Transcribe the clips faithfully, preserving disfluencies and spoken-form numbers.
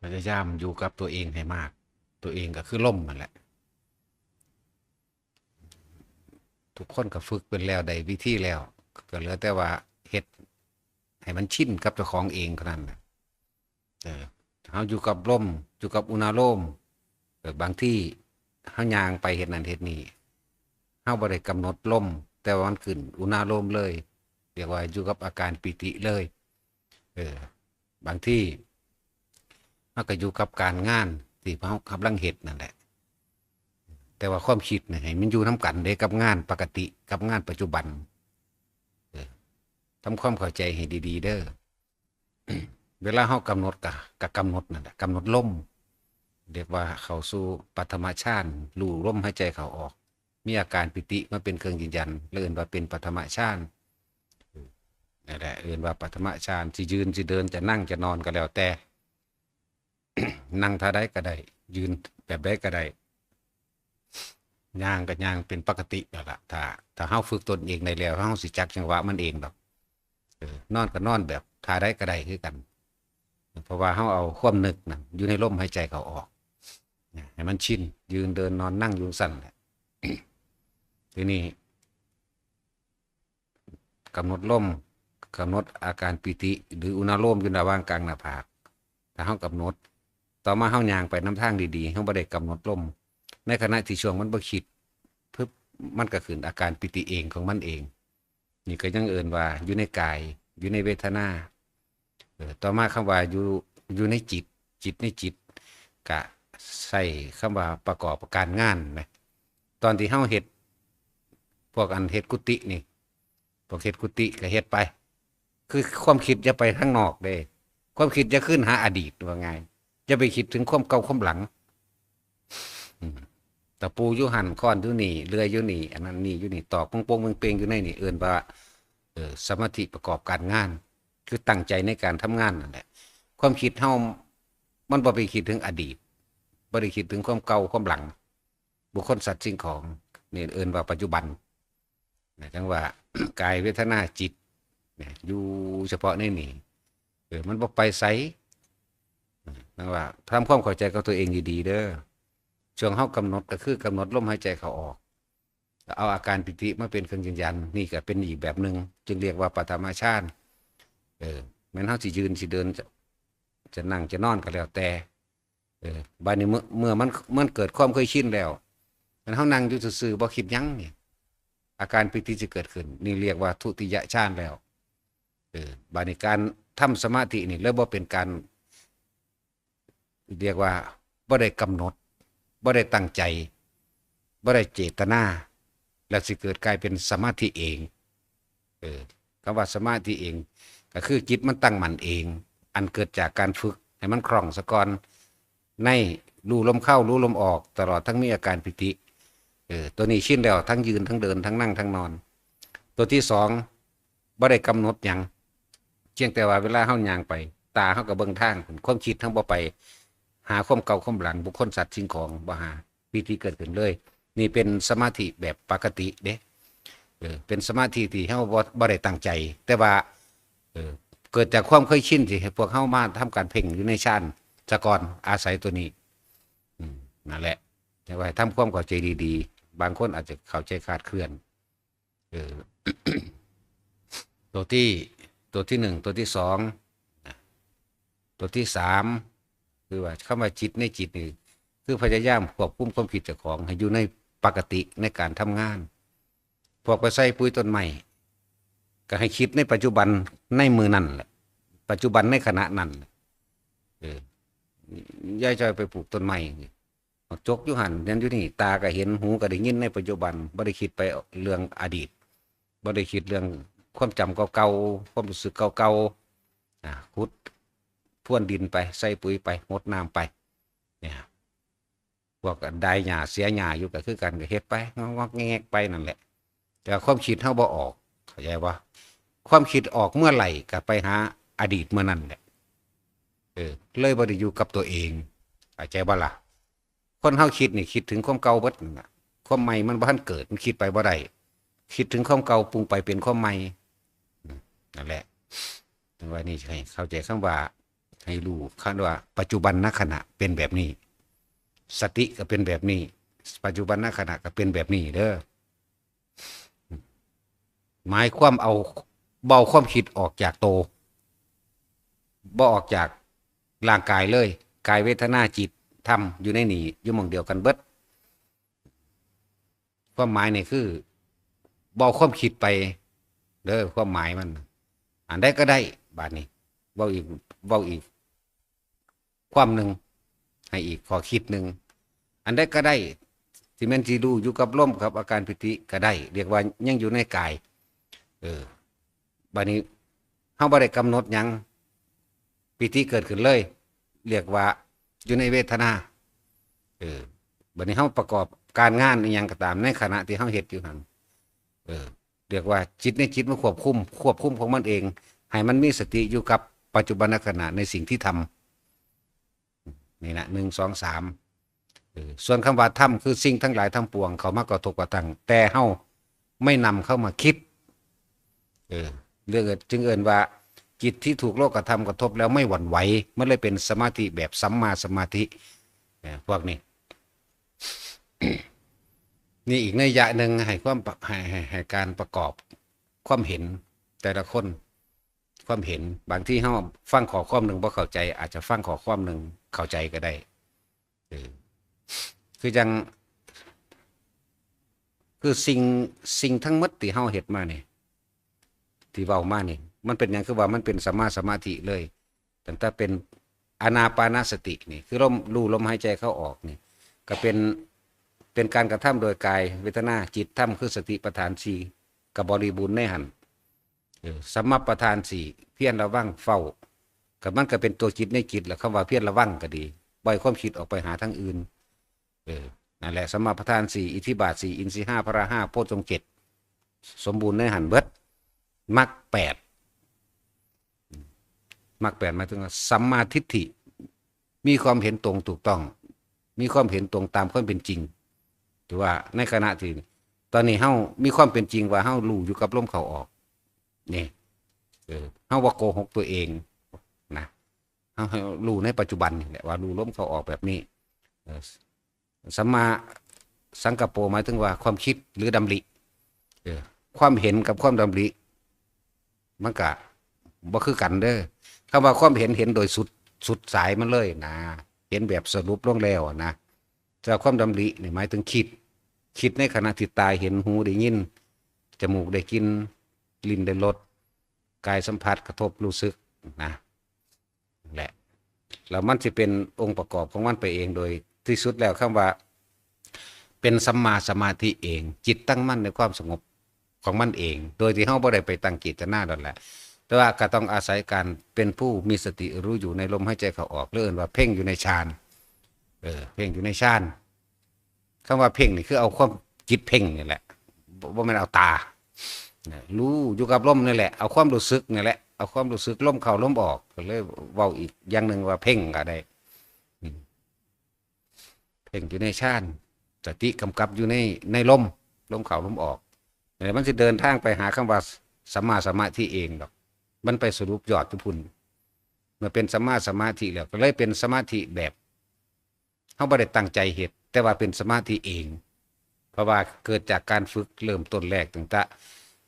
พยายามอยู่กับตัวเองให้มาก ตัวเองก็คือลมนั่นแหละ ทุกคนก็ฝึกเป็นแล้ว ได้วิธีแล้ว ก็เหลือแต่ว่าเฮ็ดให้มันชินกับเจ้าของเองเท่านั้นแหละ เออ เฮาอยู่กับลม อยู่กับอุณาโลม เออ บางทีเฮาย่างไปเฮ็ดนั่นเฮ็ดนี่ เฮาบ่ได้กำหนดลม แต่ว่ามันขึ้นอุณาโลมเลย เรียกว่าอยู่กับอาการปีติเลย เออ บางทีเฮาก็อยู่กับการงานที่เฮากำลังเฮ็ดนั่นแหละ แต่ว่าความคิดเนี่ยให้มันอยู่นำกันเด้ กับงานปกติ กับงานปัจจุบัน เออ ทำความเข้าใจให้ดีๆ เด้อ เวลาเฮากำหนดก็ ก็กำหนดนั่นแหละ กำหนดลม เรียกว่าเข้าสู่ปฐมฌาน รู้ลมหายใจเข้าออก มีอาการปีติมาเป็นเครื่องยืนยัน แล้วเอิ้นว่าเป็นปฐมฌาน นั่นแหละ เอิ้นว่าปฐมฌาน สิยืน สิเดิน จะนั่ง จะนอนก็แล้วแต่ นั่งท่าใดก็ได้ ยืนแบบใดก็ได้ ย่างก็ย่างเป็นปกติแล้วล่ะ ถ้า ถ้าเฮาฝึกตนเองได้แล้ว เฮาสิจักจังหวะมันเองดอก เออ นอนก็นอนแบบท่าใดก็ได้คือกัน เพราะว่าเฮาเอาความนึกนั่นอยู่ในลมหายใจเข้าออก นะ ให้มันชิน ยืน เดิน นอน นั่ง อยู่ซั่นแหละ ทีนี้ กำหนดลม กำหนดอาการปีติ หรืออุณาโลมอยู่ระหว่างกลางหน้าผาก ถ้าเฮากำหนด ต่อมาเฮาย่างไปนำทางดีๆ เฮาบ่ได้กำหนดลม ในขณะที่ช่วงมันบ่คิด ปึ๊บ มันก็ขึ้นอาการปีติเองของมันเอง นี่ก็ยังเอิ้นว่าอยู่ในกาย อยู่ในเวทนา เออ ต่อมาคำว่าอยู่ อยู่ในจิต จิตในจิต ก็ใช้คำว่าประกอบการงานนะ ตอนที่เฮาเฮ็ด พวกอันเฮ็ดกุฏินี่ พวกเฮ็ดกุฏิก็เฮ็ดไป คือความคิดอย่าไปทางนอกเด้ ความคิดอย่าคืนหาอดีต ว่าง่าย อย่าไปคิดถึงความเก่าความหลัง อืม ตะปูอยู่หั่น ค้อนอยู่นี่ เลื่อยอยู่นี่ อันนั้นนี่อยู่นี่ ตอกโป่งๆเป่งๆอยู่ในนี่ เอิ้นว่า เออ สมาธิประกอบการงาน คือตั้งใจในการทำงานนั่นแหละ ความคิดเฮามันบ่ไปคิดถึงอดีต บ่ได้คิดถึงความเก่าความหลัง บุคคลสัตว์สิ่งของ นี่เอิ้นว่าปัจจุบัน นะ จังว่า กายเวทนาจิต นะ อยู่เฉพาะในนี่ เออ มันบ่ไปไส นะ จังว่าทำความเข้าใจกับตัวเองดีๆเด้อ ช่วงเฮากำหนดก็คือกำหนดลมหายใจเข้าออก เอาอาการปีติมาเป็นเครื่องยืนยัน นี่ก็เป็นอีกแบบหนึ่ง จึงเรียกว่าปฐมฌาน เออ แม้นเฮาสิยืน สิเดิน จะ จะนั่ง จะนอนก็แล้วแต่ เออ บัดนี้เมื่อ เมื่อมัน มันเกิดความเคยชินแล้ว คันเฮานั่งอยู่ซื่อๆ บ่คิดหยังนี่ อาการปีติสิเกิดขึ้น นี่เรียกว่าทุติยฌานแล้ว เออ บัดนี้การทำสมาธินี่เลยบ่เป็นการ เรียกว่าบ่ได้กำหนด บ่ได้ตั้งใจ บ่ได้เจตนา แล้วสิเกิดกลายเป็นสมาธิเอง เออ คำว่าสมาธิเอง ก็คือจิตมันตั้งมั่นเอง อันเกิดจากการฝึกให้มันคล่องซะก่อน ในรู้ลมเข้า รู้ลมออก ตลอดทั้งมีอาการปีติ เออ ตัวนี้ชินแล้ว ทั้งยืน ทั้งเดิน ทั้งนั่ง ทั้งนอน ตัวที่สอง บ่ได้กำหนดหยัง เพียงแต่ว่าเวลาเฮาย่างไป ตาเฮาก็เบิ่งทาง ความคิดเฮาบ่ไปหาความเก่าความหลัง บุคคลสัตว์สิ่งของ บ่หา ปีติเกิดขึ้นเลย นี่เป็นสมาธิแบบปกติเด้ เออ เป็นสมาธิที่เฮาบ่ บ่ได้ตั้งใจ แต่ว่า เออ เกิดจากความเคยชินที่ให้พวกเฮามาทำการเพ่งอยู่ในฌานซะก่อน อาศัยตัวนี้ อืม นั่นแหละ จังว่าให้ทำความเข้าใจดีๆ บางคนอาจจะเข้าใจคลาดเคลื่อน เออ ตัวที่ ตัวที่หนึ่ง ตัวที่สอง นะ ตัวที่สาม คือว่าคำว่าจิตในจิตนี่ คือพยายามควบคุมความคิดเจ้าของให้อยู่ในปกติในการทำงาน พวกไปใส่ปุ๋ยต้นไม้ ก็ให้คิดในปัจจุบันในมื้อนั้นแหละ ปัจจุบันในขณะนั้นแหละ เออ ยายจอยไปปลูกต้นไม้นี่ บักจกอยู่หั่น นั่นอยู่นี่ ตาก็เห็น หูก็ได้ยินในปัจจุบัน บ่ได้คิดไปเรื่องอดีต บ่ได้คิดเรื่องความจำเก่าๆ ความรู้สึกเก่าๆ อ่า ขุดพรวนดินไป ใส่ปุ๋ยไป รดน้ำไป เนี่ย พวกดายหญ้าเสียหญ้าอยู่ก็คือกัน ก็เฮ็ดไป งอกๆแงกๆไปนั่นแหละ แต่ว่าความคิดเฮาบ่ออก เข้าใจบ่ ความคิดออกเมื่อไหร่ก็ไปหาอดีตเมื่อนั้นแหละ เออ เลยบ่ได้อยู่กับตัวเอง เข้าใจบ่ล่ะ คนเฮาคิดนี่คิดถึงความเก่าเบิดนั่นน่ะ ความใหม่มันบ่ทันเกิด มันคิดไปบ่ได้ คิดถึงความเก่าปรุงไปเป็นความใหม่ อืม นั่นแหละ จังว่านี่ให้เข้าใจคำว่า ให้รู้ คันว่าปัจจุบันนขณะเป็นแบบนี้ สติก็เป็นแบบนี้ ปัจจุบันนขณะก็เป็นแบบนี้เด้อ หมายความเอา เบาความคิดออกจากโต บ่ออกจากร่างกายเลย กายเวทนาจิตธรรมอยู่ในนี่ อยู่หม่องเดียวกันเบิด ความหมายนี่คือ เบาความคิดไปเด้อ ความหมายมัน อันใดก็ได้ บาดนี้ เว้าอีก เว้าอีก ความหนึ่ง ให้อีกข้อคิดหนึ่ง อันใดก็ได้ ที่แม่นสิรู้อยู่กับลมกับอาการปีติก็ได้ เรียกว่ายังอยู่ในกาย เออ บาดนี้เฮาบ่ได้กำหนดหยัง ปีติเกิดขึ้นเลย เรียกว่าอยู่ในเวทนา เออ บาดนี้เฮาประกอบการงานอิหยังก็ตามในขณะที่เฮาเฮ็ดอยู่หั่น เออ เรียกว่าจิตในจิตมันควบคุม ควบคุมของมันเอง ให้มันมีสติอยู่กับปัจจุบันขณะในสิ่งที่ทำ นี่นะ หนึ่ง สอง สาม เออ ส่วนคำว่าธรรมคือสิ่งทั้งหลายทั้งปวงเข้ามากระทบกระทั่ง แต่เฮาไม่นำเข้ามาคิด เออ เรื่องจึงเอิ้นว่าจิตที่ถูกโลกธรรมกระทบแล้วไม่หวั่นไหว มันเลยเป็นสมาธิแบบสัมมาสมาธิ เออ พวกนี้ นี่อีกนัยยะหนึ่งให้ความปะ-, ให้ ให้ ให้การประกอบความเห็นแต่ละคน ความเห็น บางทีเฮาฟังข้อความหนึ่งบ่เข้าใจ อาจจะฟังข้อความหนึ่งเข้าใจก็ได้ เออ คือจั่ง คือสิ่ง สิ่งทั้งหมดที่เฮาเฮ็ดมานี่ ที่เว้ามานี่ มันเป็นหยังคือว่ามันเป็นสัมมาสมาธิเลย ตั้งแต่เป็นอานาปานสตินี่ คือลม รู้ลมหายใจเข้าออกนี่ ก็เป็น เป็นการกระทำโดยกาย เวทนา จิต ธรรม คือสติปัฏฐานสี่ ก็บริบูรณ์ในหั่น เออ สัมมาปัฏฐานสี่ เพียรระวังเฝ้า ก็มันก็เป็นตัวจิตในจิตแหละ คำว่าเพียรระวังก็ดี ปล่อยความคิดออกไปหาทางอื่น เออ นั่นแหละ สัมมาปัฏฐานสี่ อิทธิบาทสี่ อินทรีย์ห้า พละห้า โพชฌงค์เจ็ด สมบูรณ์ในหั่นเบิด มรรคแปด มรรคแปดหมายถึงว่าสัมมาทิฏฐิ มีความเห็นตรงถูกต้อง มีความเห็นตรงตามความเป็นจริง ถือว่าในขณะที่ ตอนนี้เฮามีความเป็นจริงว่าเฮารู้อยู่กับลมเข้าออก นี่ เออ เฮาบ่โกหกตัวเองนะ เฮาให้รู้ในปัจจุบันนี่แหละว่ารู้ลมเข้าออกแบบนี้ เออ สัมมาสังกัปโปหมายถึงว่าความคิดหรือดำริ เออ ความเห็นกับความดำริ มันกะบ่คือกันเด้อ คำว่าความเห็น เห็นโดยสุด สุดสายมันเลยนะ เห็นแบบสรุปลงแล้วนะ แต่ความดำรินี่หมายถึงคิด คิดในขณะที่ตาเห็น หูได้ยิน จมูกได้กลิ่น ลิ้นได้รส กายสัมผัสกระทบรู้สึกนะ แหละ แล้วมันสิเป็นองค์ประกอบของมันไปเอง โดยที่สุดแล้วคำว่า เป็นสัมมาสมาธิเอง จิตตั้งมั่นในความสงบของมันเอง โดยที่เฮาบ่ได้ไปตั้งเจตนานั่นแหละ แต่ว่าก็ต้องอาศัยการเป็นผู้มีสติรู้อยู่ในลมหายใจเข้าออก หรือเอิ้นว่าเพ่งอยู่ในฌาน เออ เพ่งอยู่ในฌาน คำว่าเพ่งนี่คือเอาความจิตเพ่งนี่แหละ บ่ บ่แม่นเอาตา นะ รู้อยู่กับลมนี่แหละ เอาความรู้สึกนี่แหละ เอาความรู้สึกลมเข้าลมออก ก็เลยเว้าอีกอย่างหนึ่งว่าเพ่งก็ได้ อืม เพ่งอยู่ในฌาน สติกำกับอยู่ใน ในลม ลมเข้าลมออก นี่แหละ มันสิเดินทางไปหาคำว่าสัมมาสมาธิเองดอก มันไปสรุปยอดอยู่พุ้น เมื่อเป็นสัมมาสมาธิแล้ว ก็เลยเป็นสมาธิแบบ เฮาบ่ได้ตั้งใจเฮ็ด แต่ว่าเป็นสมาธิเอง เพราะว่าเกิดจากการฝึกเริ่มต้นแรกตั้งแต่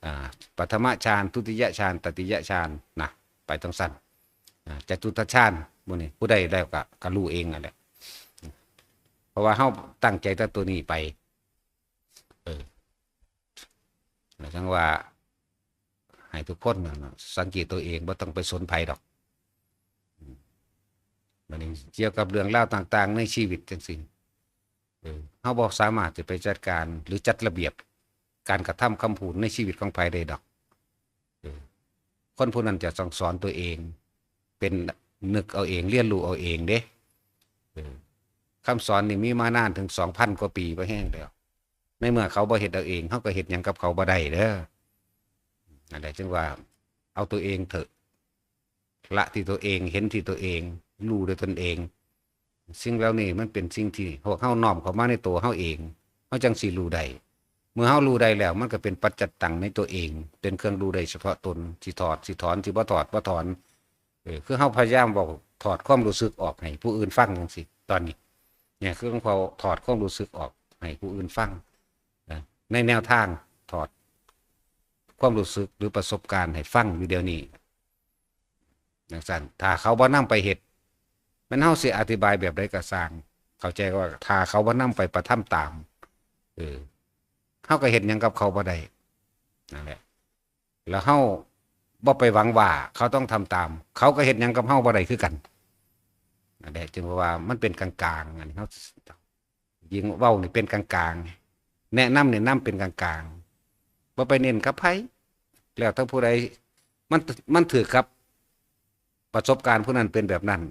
อ่า ปฐมฌาน ทุติยฌาน ตติยฌานนะ ไปจั่งซั้น อ่า จตุตถฌาน หมู่นี้ ผู้ใดแล้วก็ ก็รู้เองนั่นแหละ เพราะว่าเฮาตั้งใจแต่ตัวนี้ไป เออ แล้วจั่งว่า ให้ทุกคนน่ะเนาะ สังเกตตัวเอง บ่ต้องไปสนไผดอก อืม บัดนี้เกี่ยวกับเรื่องราวต่างๆในชีวิตจั่งซี้ เออ เฮาบ่สามารถจะไปจัดการหรือจัดระเบียบการกระทำคำพูดในชีวิตของไผได้ดอก เออ คนผู้นั้นจะต้องสอนตัวเอง เป็นนึกเอาเอง เรียนรู้เอาเองเด้ เออ คำสอนนี่มีมานานถึงสองพันกว่าปี บ่แฮงแล้ว ในเมื่อเขาบ่เฮ็ดเอาเอง เฮาก็เฮ็ดหยังกับเขาบ่ได้เด้อ นั่นแหละ จึงว่าเอาตัวเองเถอะ ละที่ตัวเอง เห็นที่ตัวเอง รู้ด้วยตนเอง สิ่งเหล่านี้มันเป็นสิ่งที่พวกเฮาน้อมเข้ามาในตัวเฮาเอง เฮาจั่งสิรู้ได้ เมื่อเฮารู้ได้แล้ว มันก็เป็นปัจจัตตังในตัวเอง เป็นเครื่องรู้ได้เฉพาะตน สิถอด สิถอน สิบ่ถอด บ่ถอน เออ คือเฮาพยายามเว้า ถอดความรู้สึกออกให้ผู้อื่นฟังจังซี่ ตอนนี้ เนี่ย คือหลวงพ่อถอดความรู้สึกออกให้ผู้อื่นฟังนะ ในแนวทางถอดความรู้สึกหรือประสบการณ์ให้ฟังอยู่เดี๋ยวนี้ จังซั่น ถ้าเขาบ่นำไปเฮ็ด แม่นเฮาสิอธิบายแบบใดก็ซ่าง เข้าใจว่าถ้าเขาบ่นำไปประทำตาม เออ เฮาก็เฮ็ดหยังกับเขาบ่ได้ นั่นแหละ แล้วเฮาบ่ไปหวังว่าเขาต้องทำตาม เขาก็เฮ็ดหยังกับเฮาบ่ได้คือกัน นั่นแหละ จึงว่ามันเป็นกลางๆ อันนี้เฮา ยิ่งเว้านี่เป็นกลางๆ แนะนำนี่นำเป็นกลางๆ บ่ไปเน้นกับไผ แล้วแต่ผู้ใด มัน มันถืกกับประสบการณ์ผู้นั้นเป็นแบบนั้น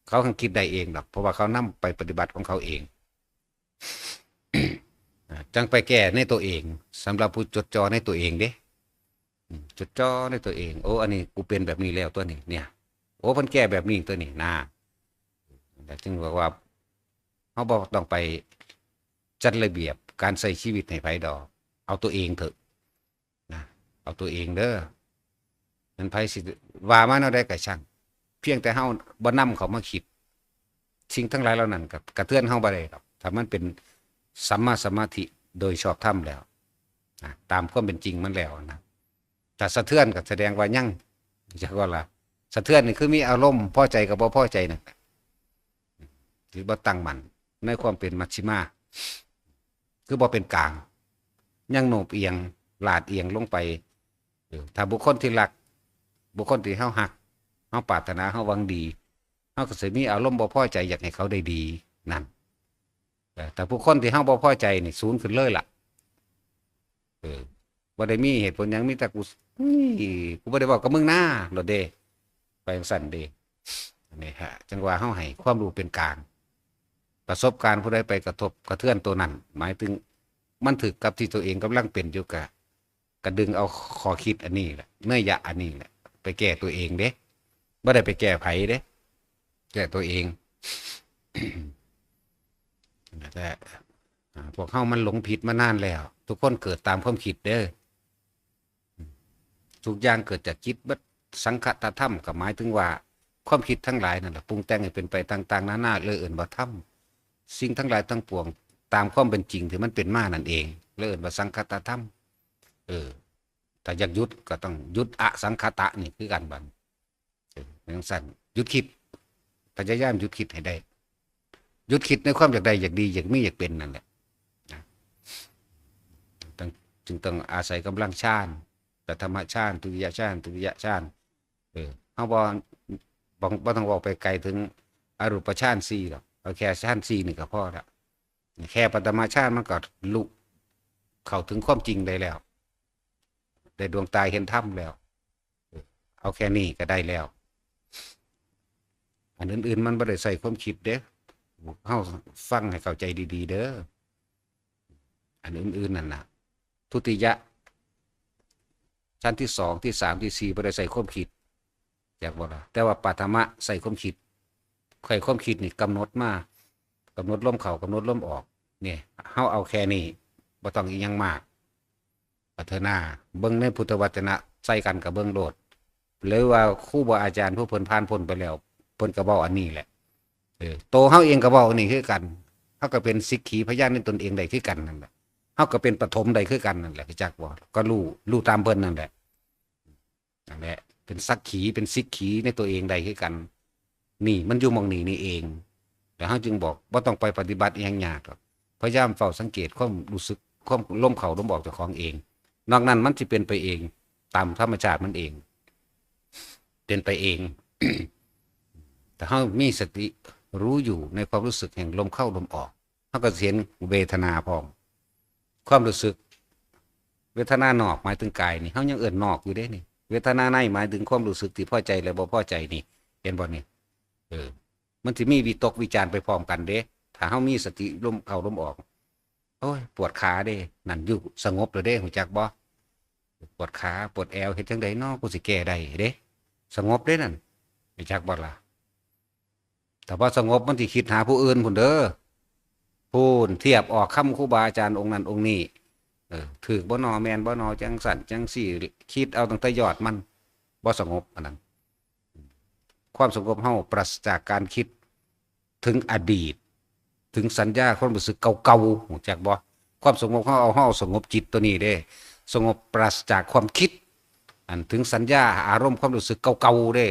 เขาคังคิดได้เองดอก เพราะว่าเขานำไปปฏิบัติของเขาเอง อ่า จังไปแก้ในตัวเอง สำหรับผู้จดจ่อในตัวเองเด้ อืม จดจ่อในตัวเอง โอ้ อันนี้กูเป็นแบบนี้แล้วตัวนี้ เนี่ย โอ้ เพิ่นแก้แบบนี้ตัวนี้นะ แต่จึงบอกว่า เฮาบ่ต้องไปจัดระเบียบการใช้ชีวิตให้ไผดอก เอาตัวเองเถอะ นะ เอาตัวเองเด้อ มันไผสิว่ามาแนวใดก็ช่าง เพียงแต่เฮาบ่นำเขามาคิด สิ่งทั้งหลายเหล่านั้นก็กระเทือนเฮาบ่ได้ดอก ถ้ามันเป็นสัมมาสมาธิโดยชอบธรรมแล้ว นะ ตามความเป็นจริงมันแล้วนะ ถ้าสะเทือนก็แสดงว่ายัง จักว่าล่ะ สะเทือนนี่คือมีอารมณ์พอใจกับบ่พอใจนั่นแหละ ที่บ่ตั้งมั่นในความเป็นมัชฌิมา คือบ่เป็นกลาง ยังโน้มเอียง ลาดเอียงลงไป เออ ถ้าบุคคลที่รัก บุคคลที่เฮาฮัก เฮาปรารถนา เฮาหวังดี เฮาก็สิมีอารมณ์บ่พอใจอยากให้เขาได้ดี นั่น เออ แต่ผู้คนที่เฮาบ่พอใจนี่สูงขึ้นเลยล่ะ เออ บ่ได้มีเหตุผลหยัง มีแต่กู นี่ กูบ่ได้เว้ากับมึงนะ โลดเด้ ไปจั่งซั้นเด้ อันนี้ฮะ จั่งว่าเฮาให้ความรู้เป็นกลาง ประสบการณ์ผู้ใดไปกระทบกระเทือนตัวนั้น หมายถึงมันถืกกับที่ตัวเองกำลังเป็นอยู่ ก็ ก็ดึงเอาข้อคิดอันนี้แหละ นัยยะอันนี้แหละ ไปแก้ตัวเองเด้ บ่ได้ไปแก้ไผเด้ แก้ตัวเอง แต่ อ่า พวกเฮามันหลงผิดมานานแล้ว ทุกคนเกิดตามความคิดเด้อ ทุกอย่างเกิดจากจิตเบิด สังคตธรรมก็หมายถึงว่า ความคิดทั้งหลายนั่นแหละ ปรุงแต่งให้เป็นไปต่างๆ นานา เลยเอิ้นว่าธรรม สิ่งทั้งหลายทั้งปวง ตามความเป็นจริงที่มันเป็นมานั่นเอง เลยเอิ้นว่าสังคตธรรม เออ ถ้าอยากหยุดก็ต้องหยุดอสังคตะนี่คือกันบัด เออ จั่งซั้น หยุดคิด พยายามหยุดคิดให้ได้ หยุดคิดในความอยากได้ อยากดี อยากมี อยากเป็นนั่นแหละ นะ ต้อง จึงต้องอาศัยกำลังฌาน ปฐมฌาน ทุติยฌาน ตติยฌาน เออ เฮาบ่ บ่ บ่ต้องเว้าไปไกลถึงอรูปฌานสี่ดอก เอาแค่ฌานสี่นี่ก็พอแล้ว แค่ปฐมฌานมันก็ลุ เข้าถึงความจริงได้แล้ว ได้ดวงตาเห็นธรรมแล้ว เอาแค่นี้ก็ได้แล้ว อันอื่นๆ มันบ่ได้ใช้ความคิดเด้ เฮาฟังให้เข้าใจดีๆ เด้อ อันอื่นๆ นั่นน่ะ ทุติยะ ชั้นที่สอง ที่สาม ที่สี่ บ่ได้ใช้ความคิด จักบ่ล่ะ แต่ว่าปฐมะใช้ความคิด ใช้ความคิดนี่กำหนดมา กำหนดลมเข้า กำหนดลมออก เนี่ย เฮาเอาแค่นี้ บ่ต้องอิหยังมาก พัฒนา เบิ่งในพุทธวจนะ ใส่กันกับเบิ่งโลด หรือว่าครูบาอาจารย์ผู้เพิ่นผ่านพ้นไปแล้ว เพิ่นก็เว้าอันนี้แหละ เออ โตเฮาเองก็เว้าอันนี้คือกัน เฮาก็เป็นสักขีพยานในตนเองได้คือกันนั่นแหละ เฮาก็เป็นปฐมได้คือกันนั่นแหละ จักบ่ ก็รู้ รู้ตามเพิ่นนั่นแหละ นั่นแหละ เป็นสักขี เป็นสักขีในตัวเองได้คือกัน นี่มันอยู่หม่องนี้นี่เอง แล้วเฮาจึงบอก บ่ต้องไปปฏิบัติอิหยังยากหรอก พยายามเฝ้าสังเกตความรู้สึก ความลมเข้าลมออกเจ้าของเอง นอกนั้นมันสิเป็นไปเอง ตามธรรมชาติมันเอง เป็นไปเอง แต่เฮามีสติรู้อยู่ในความรู้สึกแห่งลมเข้าลมออก เฮาก็สิเห็นเวทนาพร้อม ความรู้สึก เวทนานอกหมายถึงกายนี่ เฮายังเอิ้นนอกอยู่เด้นี่ เวทนาในหมายถึงความรู้สึกที่พอใจและบ่พอใจนี่ เห็นบ่นี่ เออ มันสิมีวิตกวิจารไปพร้อมกันเด้ ถ้าเฮามีสติลมเข้าลมออก โอ้ย ปวดขาเด้ นั่นอยู่สงบแล้วเด้ ฮู้จักบ่ ปวดขา ปวดแอว เฮ็ดจั่งใดน้อ กูสิแก้ได้เด้ สงบเด้นั่น ฮู้จักบ่ล่ะ ถ้าบ่สงบมันสิคิดหาผู้อื่นพู้นเด้อ พู้น เทียบออกคำครูบาอาจารย์องค์นั้นองค์นี้ เออ ถูกบ่น้อ แม่นบ่น้อ จั่งซั้นจั่งซี้ คิดเอาตั้งแต่ยอดมัน บ่สงบอันนั้น ความสงบเฮาปราศจากการคิดถึงอดีต ถึงสัญญาความรู้สึกเก่าๆ รู้จักบ่? ความสงบเฮาเอา เฮาเอาสงบจิตตัวนี้เด้ สงบปราศจากความคิด อันถึงสัญญาอารมณ์ความรู้สึกเก่าๆ เด้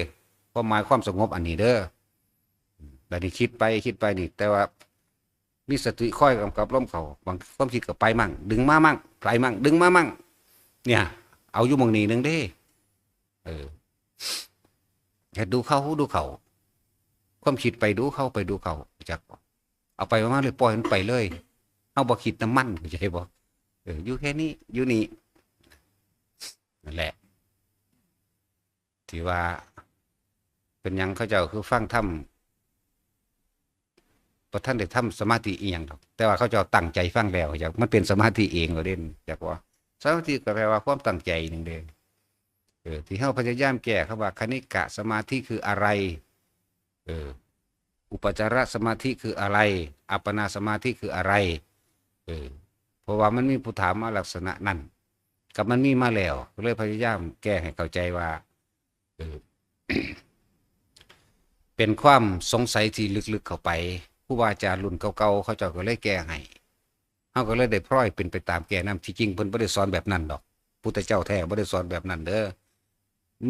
ความหมายความสงบอันนี้เด้อ บัดนี้คิดไปคิดไปนี่ แต่ว่ามีสติคอยกำกับลมเข้า บางความคิดก็ไปมั่ง ดึงมามั่ง ไปมั่ง ดึงมามั่ง เนี่ย เอาอยู่หม่องนี้หนึ่งเด้ เออ เฮ็ดดูเข้า ดูเข้า ความคิดไปดูเข้า ไปดูเข้า จัก เอาไปมาเลย ปล่อยมันไปเลย เฮาบ่คิดนำมัน เข้าใจบ่? เออ อยู่แค่นี้ อยู่นี่ นั่นแหละ ที่ว่า เป็นหยังเขาเจ้าคือฟังธรรม บ่ทันได้ทำสมาธิอีหยังดอก แต่ว่าเขาเจ้าตั้งใจฟังแล้ว จัก มันเป็นสมาธิเองแล้วเด้ จักว่า สมาธิก็แปลว่าความตั้งใจหนึ่งเด้ เออ ที่เฮาพยายามแก้คำว่า คณิกะสมาธิคืออะไร เออ อุปจารสมาธิคืออะไร อัปปนาสมาธิคืออะไร เออ เพราะว่ามันมีผู้ถามมาลักษณะนั้น กับมันมีมาแล้ว ก็เลยพยายามแก้ให้เข้าใจว่า เออ เป็นความสงสัยที่ลึกๆเข้าไป ครูบาอาจารย์รุ่นเก่าๆ เขาเจ้าก็เลยแก้ให้ เฮาก็เลยได้พลอยเป็นไปตามแก้นำ ที่จริงเพิ่นบ่ได้สอนแบบนั้นดอก พุทธเจ้าแท้บ่ได้สอนแบบนั้นเด้อ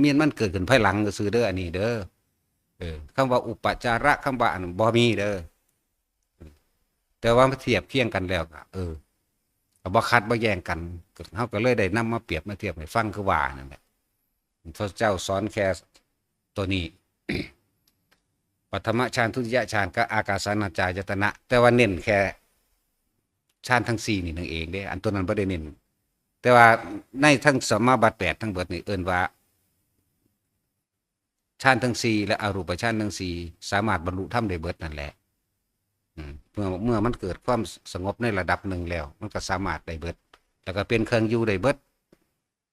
เมียนมันเกิดขึ้นภายหลังซื่อๆเด้อ อันนี้เด้อ เออ คำว่าอุปจาระ คำว่าอันนั้นบ่มีเด้อ แต่ว่ามาเทียบเคียงกันแล้วก็ เออ ก็บ่ขัดบ่แย้งกัน เฮาก็เลยได้นำมาเปรียบมาเทียบให้ฟังคือว่านั่นแหละ พระเจ้าสอนแค่ตัวนี้ ปฐมฌาน ทุติยฌาน กับอากาสานัญจายตนะ แต่ว่าเน้นแค่ฌานทั้งสี่นี่นั่นเองเด้ อันตัวนั้นบ่ได้เน้น แต่ว่าในทั้งสมาบัติแปดทั้งเบิดนี่เอิ้นว่า ฌานทั้งสี่และอรูปฌานทั้งสี่สามารถบรรลุธรรมได้เบิดนั่นแหละ อืม เมื่อ เมื่อมันเกิดความสงบในระดับหนึ่งแล้ว มันก็สามารถได้เบิด แล้วก็เป็นเครื่องอยู่ได้เบิด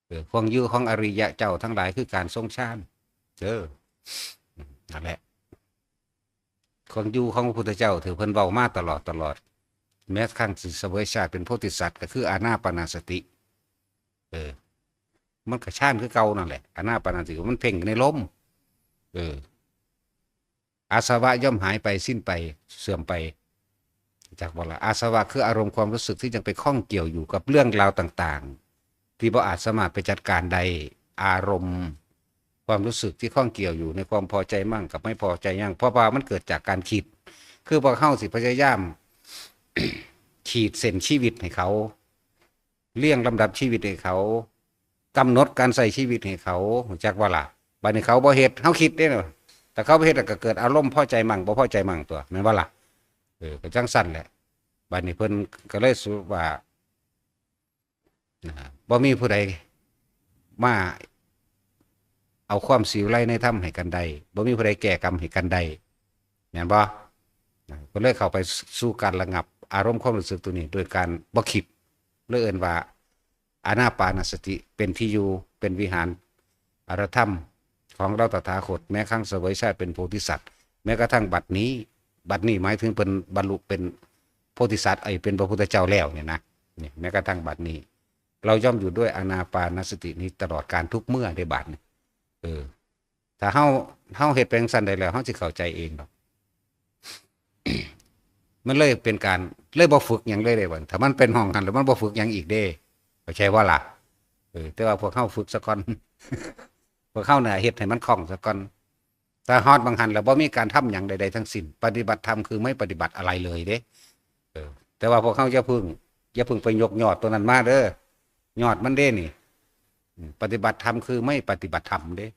เออ เครื่องอยู่ของอริยะเจ้าทั้งหลายคือการทรงฌาน เออ อืม นั่นแหละ เครื่องอยู่ของพระพุทธเจ้าที่เพิ่นเว้ามาตลอด ตลอด แม้กระทั่งสิเสวยชาติเป็นโพธิสัตว์ก็คืออานาปานสติ เออ มันก็ฌานคือเก่านั่นแหละ อานาปานสติ มันเพ่งในลม เออ อาสวะย่อมหายไป สิ้นไป เสื่อมไป จักบ่ละ อาสวะคืออารมณ์ความรู้สึกที่ยังไปข้องเกี่ยวอยู่กับเรื่องราวต่างๆ ที่บ่อาจสามารถไปจัดการได้ อารมณ์ความรู้สึกที่ข้องเกี่ยวอยู่ในความพอใจมั่งกับไม่พอใจมั่ง เพราะว่ามันเกิดจากการคิด คือพวกเฮาสิพยายาม ขีดเส้นชีวิตให้เขา เรียงลำดับชีวิตให้เขา กำหนดการใช้ชีวิตให้เขา รู้จักบ่ล่ะ บัดนี้เขาบ่เฮ็ด เฮาคิดเด้เนาะ แต่เขาบ่เฮ็ดแล้วก็เกิดอารมณ์พอใจมั่ง บ่พอใจมั่งตัว แม่นบ่ล่ะ เออ ก็จั่งซั่นแหละ บัดนี้เพิ่นก็เลยสรุปว่า นะ บ่มีผู้ใดมาเอาความสิวิไลในธรรมให้กันได้ บ่มีผู้ใดแก้กรรมให้กันได้ แม่นบ่ นะ ก็เลยเข้าไปสู่การระงับอารมณ์ความรู้สึกตัวนี้ โดยการบ่คิด เลยเอิ้นว่า อานาปานสติเป็นที่อยู่ เป็นวิหารอารธรรมของเราตถาคต แม้กระทั่งเสวยชาติเป็นโพธิสัตว์ แม้กระทั่งบัดนี้ บัดนี้หมายถึงเพิ่นบรรลุเป็นโพธิสัตว์ ไอ้เป็นพระพุทธเจ้าแล้วเนี่ยนะ นี่ แม้กระทั่งบัดนี้ เราย่อมอยู่ด้วยอานาปานสตินี้ตลอดกาลทุกเมื่อเด้ บัดนี้ เออ ถ้าเฮา เฮาเฮ็ดไปจั่งซั่นได้แล้ว เฮาสิเข้าใจเองดอก มันเลยเป็นการ เลยบ่ฝึกหยังเลยเด้บัด ถ้ามันเป็นหม่องหั่นแล้วมันบ่ฝึกหยังอีกเด้ เข้าใจบ่ล่ะ เออ แต่ว่าพวกเฮาฝึกซะก่อน พวกเฮาน่ะเฮ็ดให้มันคล่องซะก่อน ถ้าฮอดหม่องหั่นแล้วบ่มีการทำหยังใดๆทั้งสิ้น ปฏิบัติธรรมคือไม่ปฏิบัติอะไรเลยเด้ เออ แต่ว่าพวกเฮาอย่าพึ่ง อย่าพึ่งไปยกยอดตัวนั้นมาเด้อ ยอดมันเด้นี่ อืม ปฏิบัติธรรมคือไม่ปฏิบัติธรรมเด้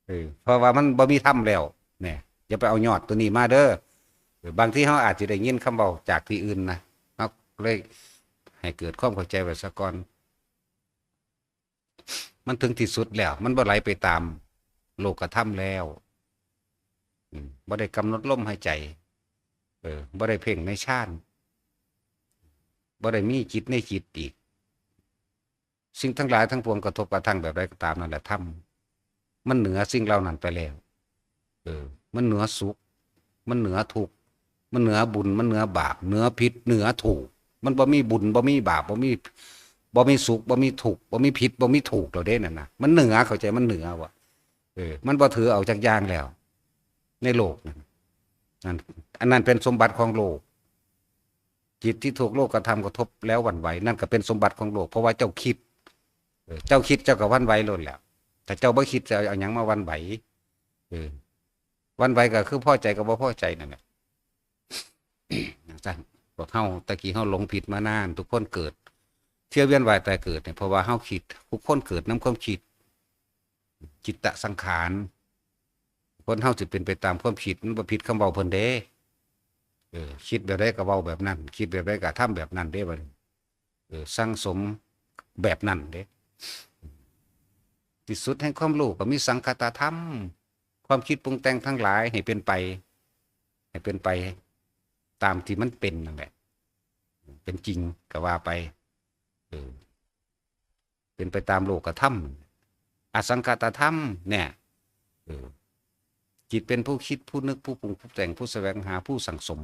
เออ เพราะว่ามันบ่มีธรรมแล้ว เนี่ย อย่าไปเอายอดตัวนี้มาเด้อ เออ บางทีเฮาอาจสิได้ยินคำเว้าจากที่อื่นนะ เฮาเลยให้เกิดความเข้าใจไว้ซะก่อน มันถึงที่สุดแล้ว มันบ่ไหลไปตามโลกธรรมแล้ว อืม บ่ได้กำหนดลมหายใจ เออ บ่ได้เพ่งในฌาน บ่ได้มีจิตในจิตอีก สิ่งทั้งหลายทั้งปวงกระทบกระทั่งแบบใดก็ตามนั่นแหละธรรม มันเหนือสิ่งเหล่านั้นไปแล้ว เออ มันเหนือสุข มันเหนือทุกข์ มันเหนือบุญ มันเหนือบาป เหนือผิด เหนือถูก มันบ่มีบุญ บ่มีบาป บ่มี บ่มีสุข บ่มีทุกข์ บ่มีผิด บ่มีถูกแล้วเด้นั่นนะ มันเหนือ เข้าใจ มันเหนือว่ะ เออ มันบ่ถือเอาจักอย่างแล้ว ในโลกนั้น นั่น อันนั้นเป็นสมบัติของโลก จิตที่ถูกโลกธรรมกระทบแล้วหวั่นไหว นั่นก็เป็นสมบัติของโลก เพราะว่าเจ้าคิด เออ เจ้าคิดเจ้าก็หวั่นไหวโลดแล้ว ถ้าเจ้าบ่คิดจะเอาหยังมาหวั่นไหว เออ หวั่นไหวก็คือพอใจกับบ่พอใจนั่นแหละ จั่งซั้น พวกเฮาตะกี้เฮาหลงผิดมานาน ทุกคนเกิด เที่ยวเวียนว่ายตายเกิดเนี่ย เพราะว่าเฮาคิด ทุกคนเกิดนำความคิด จิตตสังขาร คนเฮาสิเป็นไปตามความคิด มันบ่ผิดคำเว้าเพิ่นเด้ เออ คิดแบบใดก็เว้าแบบนั้น คิดแบบใดก็ทำแบบนั้นเด้บัดนี้ เออ สั่งสมแบบนั้นเด้ ที่สุดแห่งความรู้ก็มีสังคตธรรม ความคิดปรุงแต่งทั้งหลายให้เป็นไป ให้เป็นไปตามที่มันเป็นนั่นแหละ เป็นจริงก็ว่าไป เออ เป็นไปตามโลกธรรม อสังคตธรรมเนี่ย เออ จิตเป็นผู้คิด ผู้นึก ผู้ปรุง ผู้แต่ง ผู้แสวงหา ผู้สั่งสม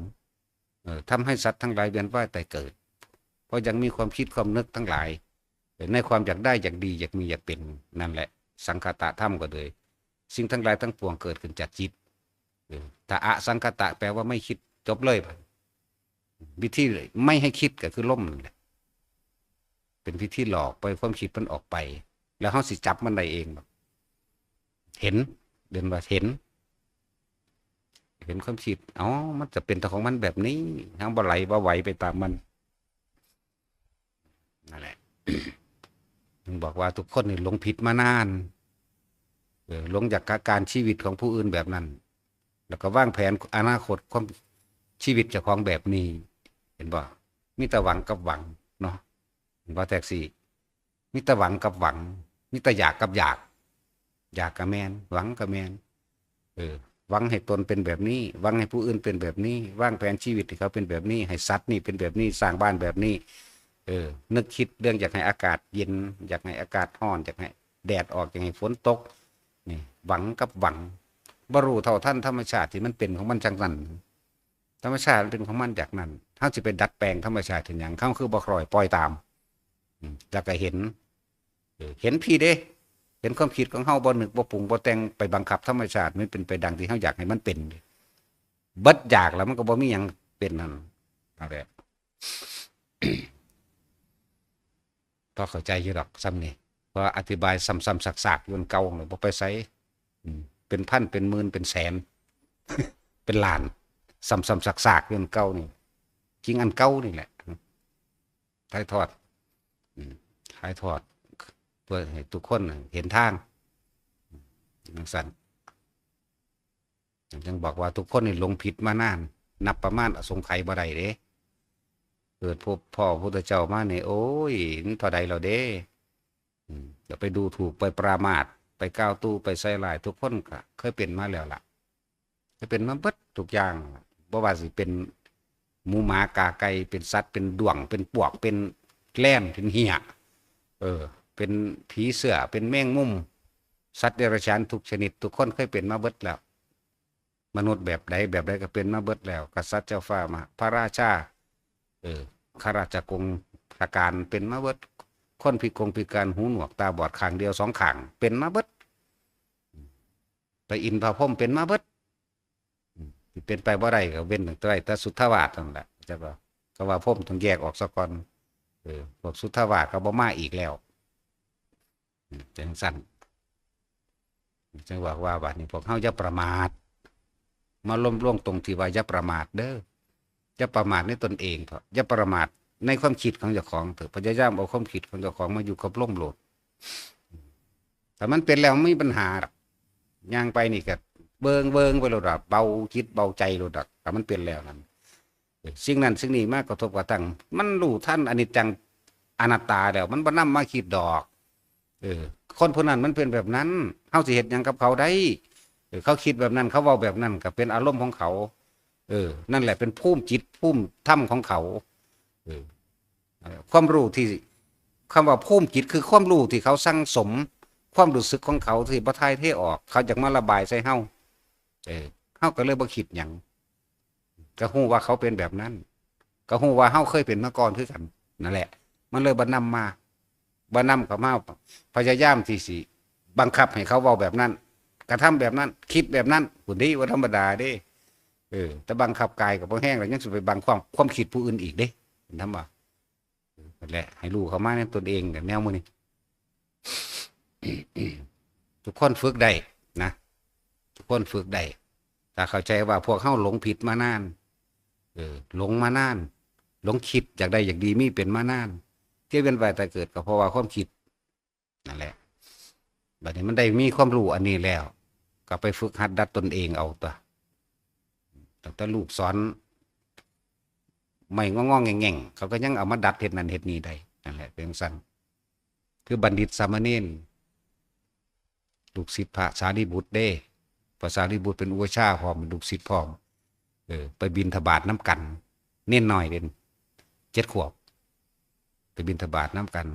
เออ ทำให้สัตว์ทั้งหลายเวียนว่ายตายเกิด เพราะยังมีความคิดความนึกทั้งหลาย เออ ในความอยากได้ อยากดี อยากมี อยากเป็น นั่นแหละ สังคตธรรมก็เลย สิ่งทั้งหลายทั้งปวงเกิดขึ้นจากจิต เออ ถ้าอสังคตะแปลว่าไม่คิด จบเลย วิธีไม่ให้คิดก็คือลมนั่นแหละ เป็นวิธีหลอกปล่อยความคิดมันออกไป แล้วเฮาสิจับมันได้เอง เห็น เรียนว่าเห็น เห็นความคิด อ๋อ มันจะเป็นตัวของมันแบบนี้ เฮาบ่ไหลบ่ไหวไปตามมัน นั่นแหละ ถึงบอกว่าทุกคนนี่หลงผิดมานาน เออ หลงอยากกะการชีวิตของผู้อื่นแบบนั้น แล้วก็วางแผนอนาคตความชีวิตเจ้าของแบบนี้ เห็นบ่ มีแต่หวังกับหวังเนาะ เห็นบ่ แท็กซี่ มีแต่หวังกับหวัง มีแต่อยากกับอยาก อยากก็แม่น หวังก็แม่น เออ หวังให้ตนเป็นแบบนี้ หวังให้ผู้อื่นเป็นแบบนี้ วางแผนชีวิตให้เขาเป็นแบบนี้ ให้สัตว์นี่เป็นแบบนี้ สร้างบ้านแบบนี้ เออ นึกคิดเรื่องอยากให้อากาศเย็น อยากให้อากาศร้อน อยากให้แดดออก อยากให้ฝนตก นี่ หวังกับหวัง บ่รู้เท่าทันธรรมชาติที่มันเป็นของมันจั่งนั้น ธรรมชาติมันเป็นของมันอย่างนั้น เฮาสิไปดัดแปลงธรรมชาติเฮ็ดหยัง เฮาคือบ่คอยปล่อยตาม อืม แล้วก็เห็น เออ เห็นพี้เด้ เห็นความคิดของเฮาบ่นึกบ่ปรุงบ่แต่ง ไปบังคับธรรมชาติมันเป็นไปดังที่เฮาอยากให้มันเป็น เบิดอยากแล้วมันก็บ่มีหยังเป็นนั่น นั่นแหละ พอเข้าใจอยู่ดอกส่ำนี่ เพราะอธิบายซ้ำๆซากๆอยู่อันเก่า บ่ไปไส อืม เป็นพัน เป็นหมื่น เป็นแสน เป็นล้าน ซ้ำๆซากๆอยู่อันเก่านี่ จริงอันเก่านี่แหละ ถ่ายทอด อืม ถ่ายทอด เพื่อให้ทุกคนเห็นทาง จั่งซั้น จั่งบอกว่าทุกคนนี่หลงผิดมานาน นับประมาณอสงไขยบ่ได้เด้ เกิดพบพ้อพระพุทธเจ้ามานี่ โอ้ย มันเท่าใดแล้วเด้ อืม อย่าไปดูถูก ไปประมาท ไปก้าวตู้ ไปใส่ร้าย ทุกคนก็เคยเป็นมาแล้วล่ะ เคยเป็นมาเบิดทุกอย่าง บ่ว่าสิเป็นหมูหมากาไก่ เป็นสัตว์ เป็นด้วง เป็นปวก เป็นแลน เป็นเหี่ย เออ เป็นผีเสื้อ เป็นแมงมุม สัตว์เดรัจฉานทุกชนิด ทุกคนเคยเป็นมาเบิดแล้ว มนุษย์แบบใดแบบใดก็เป็นมาเบิดแล้ว กษัตริย์เจ้าฟ้ามา พระราชา เออ ข้าราชกงศการเป็นมาเบิด คนพิกงพิการ หูหนวก ตาบอดข้างเดียวสองข้าง เป็นมาเบิด พระอินทร์พระพรหมเป็นมาเบิด อืม สิเป็นไปบ่ได้ก็เว้นตั้งแต่ แต่สุทธาวาสนั่นแหละ จักว่า ก็ว่าพรหมต้องแยกออกซะก่อน เออ พวกสุทธาวาสก็บ่มาอีกแล้ว อืม จั่งซั้น จั่งบอกว่าบัดนี้พวกเฮาอย่าประมาท มาล้มลงตรงที่ว่าอย่าประมาทเด้อ อย่าประมาทในตนเองเถาะ อย่าประมาทในความคิดของเจ้าของเถาะ พยายามเอาความคิดของเจ้าของมาอยู่กับลมโลด ถ้ามันเป็นแล้วมันมีปัญหาดอก ย่างไปนี่ก็เบิ่งเบิ่งไปโลดดอก เบาจิตเบาใจโลดดอก ถ้ามันเป็นแล้วนั่น เออ สิ่งนั้นสิ่งนี้มากระทบกระทั่ง มันรู้ทันอนิจจังอนัตตาแล้ว มันบ่นำมาคิดดอก เออ คนผู้นั้นมันเป็นแบบนั้น เฮาสิเฮ็ดหยังกับเขาได้ เออ เขาคิดแบบนั้น เขาเว้าแบบนั้น ก็เป็นอารมณ์ของเขา เออ นั่นแหละเป็นภูมิจิต ภูมิธรรมของเขา เออ เอ่อ ความรู้ที่ คำว่าภูมิจิตคือความรู้ที่เขาสั่งสม ความรู้สึกของเขาที่บ่ถ่ายเทออก เขาอยากมาระบายใส่เฮา เออ เฮาก็เลยบ่คิดหยัง ก็ฮู้ว่าเขาเป็นแบบนั้น ก็ฮู้ว่าเฮาเคยเป็นมาก่อนคือกัน นั่นแหละ มันเลยบ่นำมา บ่นำเข้ามา พยายามที่สิบังคับให้เขาเว้าแบบนั้น กระทำแบบนั้น คิดแบบนั้น พุ้นเด้ บ่ธรรมดาเด้ เออ แต่บังคับกายก็บ่แฮงแล้ว ยังสิไปบังความ ความคิดผู้อื่นอีกเด้ เห็นทำบ่ นั่นแหละ ให้รู้เข้ามาในตนเอง แบบแนวหมู่นี้ ทุกคนฝึกได้นะ ทุกคนฝึกได้ ถ้าเข้าใจว่าพวกเฮาหลงผิดมานาน เออ หลงมานาน หลงคิดอยากได้อยากดี มีเป็นมานาน เที่ยวเวียนว่ายตายเกิดก็เพราะว่าความคิด นั่นแหละ บัดนี้มันได้มีความรู้อันนี้แล้ว ก็ไปฝึกหัดดัดตนเองเอาตั๊ว ตั้งแต่ลูกสอน ไม้งอๆแง่งๆ เขาก็ยังเอามาดัดเฮ็ดนั่นเฮ็ดนี่ได้ นั่นแหละ เป็นจั่งซั้น คือบัณฑิตสามเณร ลูกศิษย์พระสารีบุตรเด้ พระสารีบุตรเป็นอุปัชฌาย์พร้อม เป็นลูกศิษย์พร้อม เออ ไปบิณฑบาตนำกัน เณรน้อยเด่น เจ็ดขวบ ไปบิณฑบาตนำกัน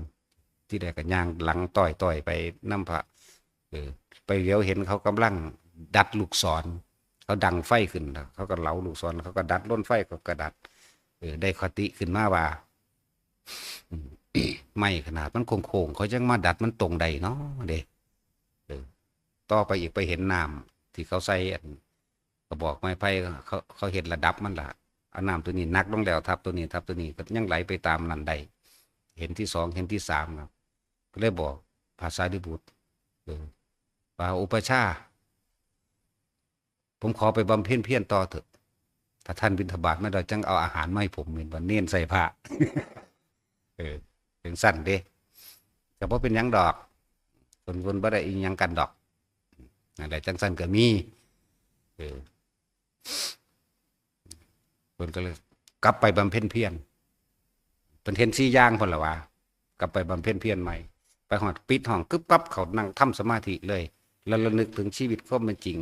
ที่แรกก็ย่างหลังต้อยๆไปนำพระ เออ ไปเหลียวเห็นเขากำลังดัดลูกศร เขาดังไฟขึ้นแล้ว เขาก็เหลาลูกศร เขาก็ดัด ลนไฟเขาก็ดัด เออ ได้คติขึ้นมาว่า อืม ไม้ขนาดมันโค้งๆ เขายังมาดัดมันตรงได้เนาะเด้ เออ ต่อไปอีกไปเห็นน้ำที่เขาใส่อันกระบอกไม้ไผ่ เขา เขาเฮ็ดระดับมันล่ะ เอาน้ำตัวนี้หนักลงแล้วทับตัวนี้ ทับตัวนี้ ก็ยังไหลไปตามนั้นได้ เห็นที่สอง เห็นที่สามครับ ก็เลยบอกพระสารีบุตร เออ ว่า อุปัชฌาย์ ผมขอไปบำเพ็ญเพียรต่อเถอะ ถ้าท่านบิณฑบาตมาแล้วจั่งเอาอาหารมาให้ผม แม่นบ่ เณรใส่พระ เออ เป็นจั่งซั้นเด้ ก็บ่เป็นหยังดอก เพิ่น เพิ่นบ่ได้อิหยังกันดอก นั่นแหละ จั่งซั้นก็มี เออ เพิ่นก็เลยกลับไปบำเพ็ญเพียร เพิ่นเห็นสี่อย่างพุ้นล่ะว่า กลับไปบำเพ็ญเพียรใหม่ ไปฮอดปิดห้องกึบกับเข้านั่งทำสมาธิเลย แล้วระลึกถึงชีวิตความเป็นจริง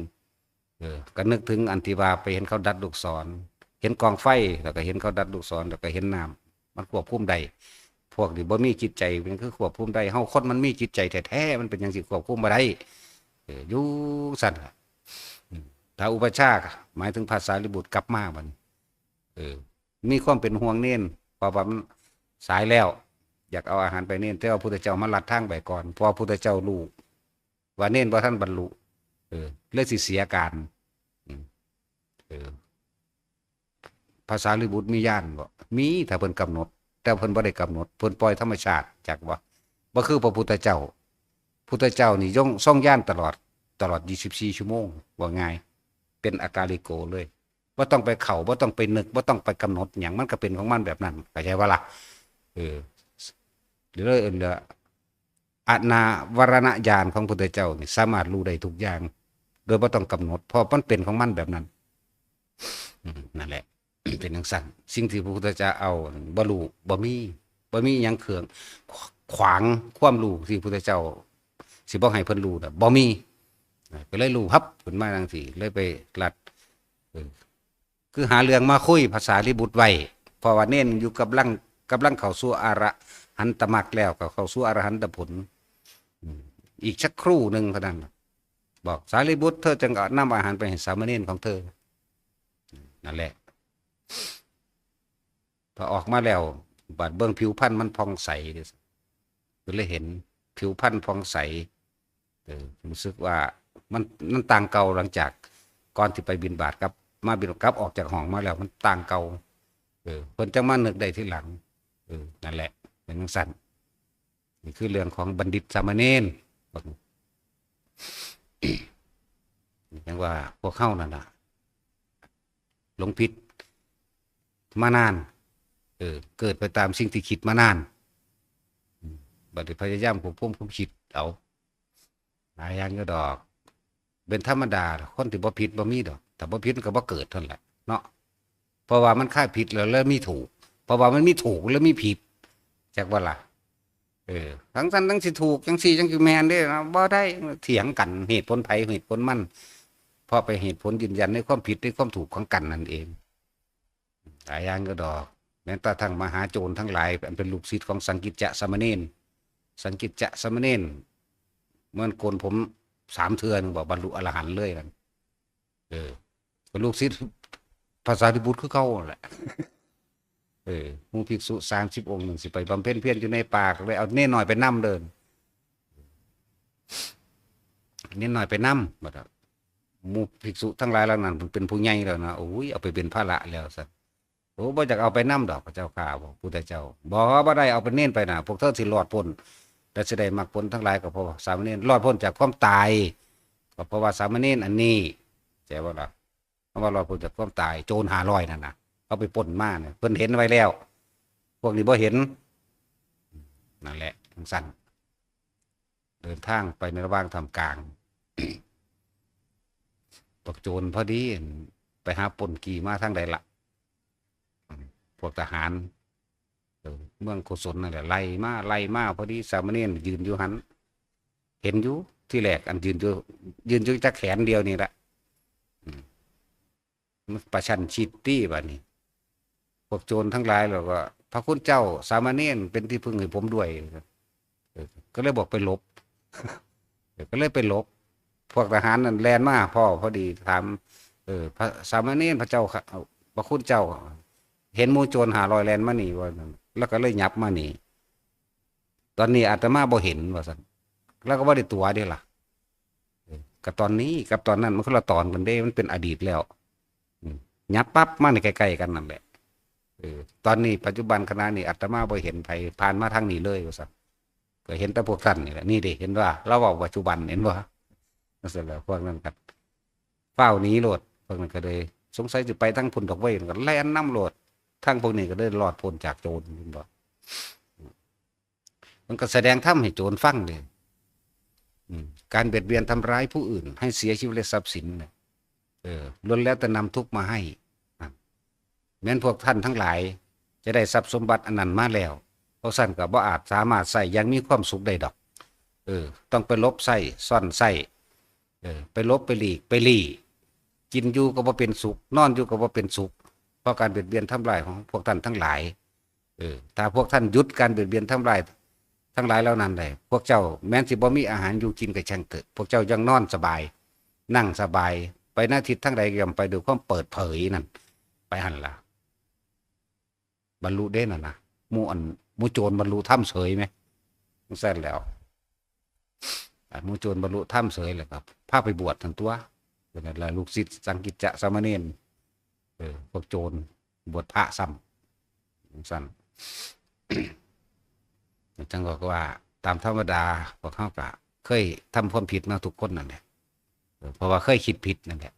เออ ก็นึกถึงอันที่ว่าไปเห็นเขาดัดลูกศร เห็นกองไฟ แล้วก็เห็นเขาดัดลูกศร แล้วก็เห็นน้ำ มันควบคุมได้ พวกนี้บ่มีจิตใจ มันคือควบคุมได้ เฮาคนมันมีจิตใจแท้ๆ มันเป็นหยังสิควบคุมบ่ได้ เออ อยู่ซั่นล่ะ อืม ถ้าอุปัชฌาย์ หมายถึงพระสารีบุตรกลับมาบัดนี้ เออ มีความเป็นห่วงเณร เพราะว่ามันสายแล้ว อยากเอาอาหารไปเณร แต่ว่าพุทธเจ้ามาลัดทางไปก่อน เพราะว่าพุทธเจ้ารู้ว่าเณรบ่ทันบรรลุ เออ เลยสิเสียการ อืม เออ พระสารีบุตรมีญาณบ่ มี ถ้าเพิ่นกำหนด แต่เพิ่นบ่ได้กำหนด เพิ่นปล่อยธรรมชาติ จักบ่ บ่คือพระพุทธเจ้า พุทธเจ้านี่ทรง ทรงญาณตลอด ตลอดยี่สิบสี่ชั่วโมง ว่าง่าย เป็นอากาลิโกเลย บ่ต้องไปเข้า บ่ต้องไปนึก บ่ต้องไปกำหนดหยัง มันก็เป็นของมันแบบนั้น เข้าใจบ่ล่ะ เออ หรือเอิ้นว่า อนาวรณญาณของพุทธเจ้านี่สามารถรู้ได้ทุกอย่าง โดยบ่ต้องกำหนด เพราะมันเป็นของมันแบบนั้น อืม นั่นแหละ เป็นจั่งซั้น สิ่งที่พระพุทธเจ้าเอาบ่รู้ บ่มี บ่มีหยังเครื่อง ขวางความรู้ที่พุทธเจ้าสิบ่ให้เพิ่นรู้น่ะ บ่มี ก็เลยรู้ฮับขึ้นมาจั่งซี้ เลยไปลัด เออ คือหาเรื่องมาคุยพระสารีบุตรไว้ เพราะว่าเณรอยู่กำลัง กำลังเข้าสู่อรหันตมรรคแล้ว ก็เข้าสู่อรหันตผล อืม อีกสักครู่หนึ่งเท่านั้น บอก สารีบุตร เธอจงนำอาหารไปให้สามเณรของเธอ นั่นแหละ พอออกมาแล้ว บัดเบิ่งผิวพรรณมันผ่องใสเด้อ ก็เลยเห็นผิวพรรณผ่องใส เออ รู้สึกว่ามัน มันต่างเก่า หลังจากก่อนที่ไปบิณฑบาต กลับมาบิณฑบาต กลับออกจากห้องมาแล้ว มันต่างเก่า เออ เพิ่นจั่งมานึกได้ทีหลัง เออ นั่นแหละ เป็นจั่งซั้น นี่คือเรื่องของบัณฑิตสามเณร จั่งว่าพวกเฮานั่นน่ะ หลงผิดมานาน เออ เกิดไปตามสิ่งที่คิดมานาน อืม บัดนี้พยายามควบคุมความคิดเอา หลายอย่างอยู่ดอก เป็นธรรมดา คนที่บ่ผิดบ่มีดอก ถ้าบ่ผิดมันก็บ่เกิดเท่านั้นแหละเนาะ เพราะว่ามันคลายผิดแล้ว แล้วมีถูก เพราะว่ามันมีถูกแล้วมีผิด จักบ่ล่ะ เออ จั่งซั้นจั่งสิถูก จั่งซี้จั่งสิแม่นเด้นะ บ่ได้ เถียงกัน เหตุผลไผเหตุผลมัน เพราะไปเหตุผลยืนยันในความผิดในความถูกของกันนั่นเอง หลายอย่างอยู่ดอก แม้กระทั่งมหาโจรทั้งหลาย อันเป็นลูกศิษย์ของสังกิจจะสามเณร สังกิจจะสามเณร มันโกนผมสามเทื่อหนึ่ง บอกบรรลุอรหันต์เลยนั่น เออ ก็ลูกศิษย์พระสารีบุตรคือเก่าแหละ เออ หมู่ภิกษุสามสิบองค์หนึ่ง สิไปบำเพ็ญเพียรอยู่ในป่า ก็เลยเอาเณรน้อยไปนำเด้อ เณรน้อยไปนำ บัดหมู่ภิกษุทั้งหลายเหล่านั้น เพิ่นเป็นผู้ใหญ่แล้วนะ โอ้ย เอาไปเป็นภาระแล้ว ซั่น โอ้ บ่อยากเอาไปนำดอก พระเจ้าข้า บอกพุทธเจ้า บ่ บ่ได้ เอาเป็นเณรไปนะ พวกเธอสิรอดพ้น และสิได้มรรคผลทั้งหลาย ก็เพราะว่าสามเณรรอดพ้นจากความตาย ก็เพราะว่าสามเณรอันนี้ เข้าใจบ่ล่ะ คำว่ารอดพ้นจากความตาย โจรห้าร้อยนั่นน่ะ เขาไปปล้นมาเนี่ย เพิ่นเห็นไว้แล้ว พวกนี้บ่เห็น นั่นแหละ จั่งซั้น เดินทางไปในระหว่างท่ามกลาง พวกโจรพอดี ไปหาปล้นกี่มาทางใดละ พวกทหาร เออ เมืองโกศลนั่นแหละ ไล่มา ไล่มา พอดีสามเณรยืนอยู่หั้น เห็นอยู่ ทีแรกอันยืนอยู่ ยืนอยู่จักแขนเดียวนี่แหละ อืม มันประชันชิดตี้บัดนี้ พวกโจรทั้งหลายแล้วก็ "พระคุณเจ้า สามเณรเป็นที่พึ่งให้ผมด้วย" เออ ก็เลยบอกไปหลบ เออ ก็เลยไปหลบ พวกทหารนั่นแล่นมาพ้อพอดี ถาม เออ "พระ สามเณร พระเจ้าค่ะ พระคุณเจ้า เห็นหมู่โจรห้าร้อยแล่นมานี่" ว่าซั่น แล้วก็เลยหยับมานี่ "ตอนนี้อาตมาบ่เห็น" ว่าซั่น แล้วก็บ่ได้ตั๋วเด้ล่ะ เออ ก็ตอนนี้กับตอนนั้นมันคนละตอนกันเด้ มันเป็นอดีตแล้ว อืม หยับปั๊บมานี่ใกล้ๆกันนั่นแหละ เออ ตอนนี้ปัจจุบันขณะนี้อาตมาบ่เห็นไผผ่านมาทางนี้เลย ว่าซั่น ก็เห็นแต่พวกท่านนี่แหละ นี่เด้ เห็นว่า ลาวเว้าปัจจุบัน เห็นบ่ นั่นเสร็จแล้วพวกนั้นก็ฟ้าวหนีโลด พวกนั้นก็เลย สงสัยสิไปทางพุ้นดอกเว้ย ก็แล่นนำโลด ทางพวกนี้ก็เลยรอดพ้นจากโจร เห็นบ่ มันก็แสดงธรรมให้โจรฟังเลย อืม การเบียดเบียนทำร้ายผู้อื่นให้เสียชีวิตและทรัพย์สินเนี่ย เออ ล้วนแล้วแต่นำทุกข์มาให้ อ่ะ แม้นพวกท่านทั้งหลายจะได้ทรัพย์สมบัติอันนั้นมาแล้ว พวกท่านก็บ่อาจสามารถใช้อย่างมีความสุขได้ดอก เออ ต้องไปหลบใช้ ซ่อนใช้ เออ ไปหลบไปหลีก ไปลี้ กินอยู่ก็บ่เป็นสุข นอนอยู่ก็บ่เป็นสุข เพราะการเบียดเบียนทำร้ายของพวกท่านทั้งหลาย เออ ถ้าพวกท่านหยุดการเบียดเบียนทำร้ายทั้งหลายเหล่านั้นได้ พวกเจ้าแม้นสิบ่มีอาหารอยู่กินก็ช่างเถอะ พวกเจ้ายังนอนสบาย นั่งสบาย ไปหน้าทิศทางใดก็ย่อมไปด้วยความเปิดเผยนั่น ไปหั่นล่ะ บรรลุเด้นั่นนะ หมู่อัน หมู่โจรบรรลุธรรมเฉยไหม จั่งซั้นแล้ว อ่ะ หมู่โจรบรรลุธรรมเฉยแล้วก็พาไปบวชทันตัว เป็นอะไร ลูกศิษย์สังกิจจะสามเณร เออ พวกโจรบวชพระซ้ำ จั่งซั้น จั่งบอกว่าตามธรรมดาพวกเขาก็เคยทำความผิดมาทุกคนนั่นแหละ เออ เพราะว่าเคยคิดผิดนั่นแหละ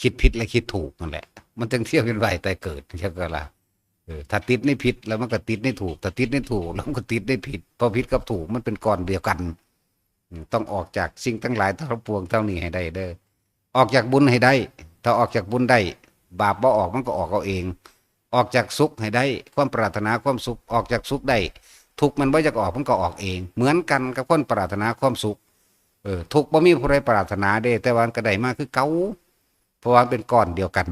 คิดผิดและคิดถูกนั่นแหละ มันจึงเที่ยวเวียนว่ายตายเกิด เข้าใจบ่ล่ะ เออ ถ้าติดในผิดแล้วมันก็ติดในถูก ถ้าติดในถูกแล้วมันก็ติดในผิด เพราะผิดกับถูกมันเป็นก้อนเดียวกัน อืม ต้องออกจากสิ่งทั้งหลายทั้งปวงเท่านี้ให้ได้เด้อ ออกจากบุญให้ได้ ถ้าออกจากบุญได้ บาปบ่ออกมันก็ออกเอาเอง ออกจากสุขให้ได้ ความปรารถนาความสุข ออกจากสุขได้ ทุกข์มันบ่อยากออกมันก็ออกเอง เหมือนกันกับคนปรารถนาความสุข เออ ทุกข์บ่มีผู้ใดปรารถนาเด้ แต่ว่ามันก็ได้มาคือเก่า เพราะว่ามันเป็นก้อนเดียวกัน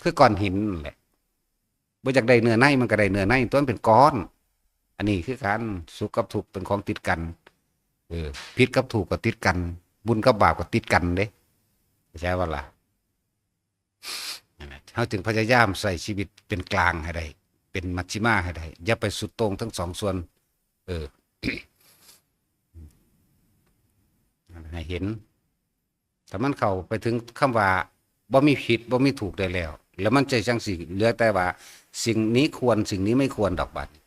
คือก้อนหินนั่นแหละ บ่อยากได้เนื้อในมันก็ได้เนื้อใน ตัวมันเป็นก้อน อันนี้คือกัน สุขกับทุกข์เป็นของติดกัน เออ ผิดกับถูกก็ติดกัน บุญกับบาปก็ติดกันเด้ เข้าใจบ่ล่ะ นั่นแหละ เฮาจึงพยายามใช้ชีวิตเป็นกลางให้ได้ เป็นมัชฌิมาให้ได้ อย่าไปสุดโต่งทั้งสองส่วน เออ ให้เห็น ถ้ามันเข้าไปถึงคำว่าบ่มีผิดบ่มีถูกได้แล้ว แล้วมันจะจั่งสิเหลือแต่ว่าสิ่งนี้ควร สิ่งนี้ไม่ควรดอกบัดนี้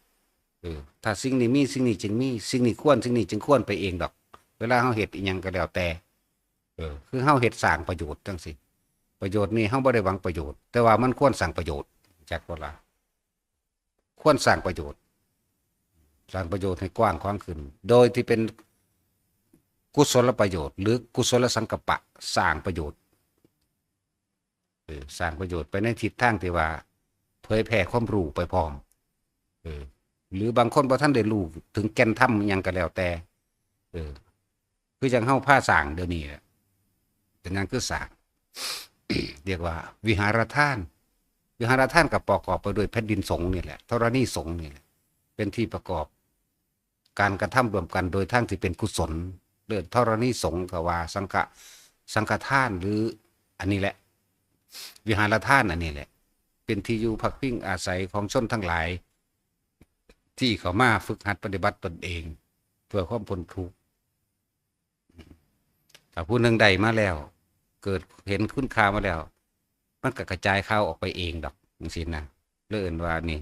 เออ ถ้าสิ่งนี้มี สิ่งนี้จึงมี สิ่งนี้ควร สิ่งนี้จึงควรไปเองดอก เวลาเฮาเฮ็ดอิหยังก็แล้วแต่ เออ คือเฮาเฮ็ดสร้างประโยชน์จั่งซี้ ประโยชน์นี่เฮาบ่ได้หวังประโยชน์ แต่ว่ามันควรสร้างประโยชน์ จักบ่ล่ะ ควรสร้างประโยชน์ สร้างประโยชน์ให้กว้างขวางขึ้น โดยที่เป็นกุศลประโยชน์ หรือกุศลสังกัปปะ สร้างประโยชน์ เออ สร้างประโยชน์ไปในทิศทางที่ว่าเผยแผ่ความรู้ไปพร้อม เออ หรือบางคนบ่ทันได้รู้ถึงแก่นธรรมอิหยังก็แล้วแต่ เออ คือจั่งเฮาพาสร้างเดี๋ยวนี้แหละ เป็นหยังคือสร้าง เรียกว่าวิหารทาน วิหารทานก็ประกอบไปด้วยแผ่นดินสงฆ์นี่แหละ ธรณีสงฆ์นี่แหละ เป็นที่ประกอบการกระทำร่วมกันโดยทางที่เป็นกุศล เรียกธรณีสงฆ์ก็ว่าสังฆะ สังฆทาน หรืออันนี้แหละ วิหารทานอันนี้แหละ เป็นที่อยู่พักพิงอาศัยของชนทั้งหลาย ที่เข้ามาฝึกหัดปฏิบัติตนเอง เพื่อความพ้นทุกข์ ถ้าผู้หนึ่งได้มาแล้ว เกิดเห็นคุณค่ามาแล้ว มันก็กระจายข่าวออกไปเองดอกจังซี้นะ เลยเอิ้นว่านี่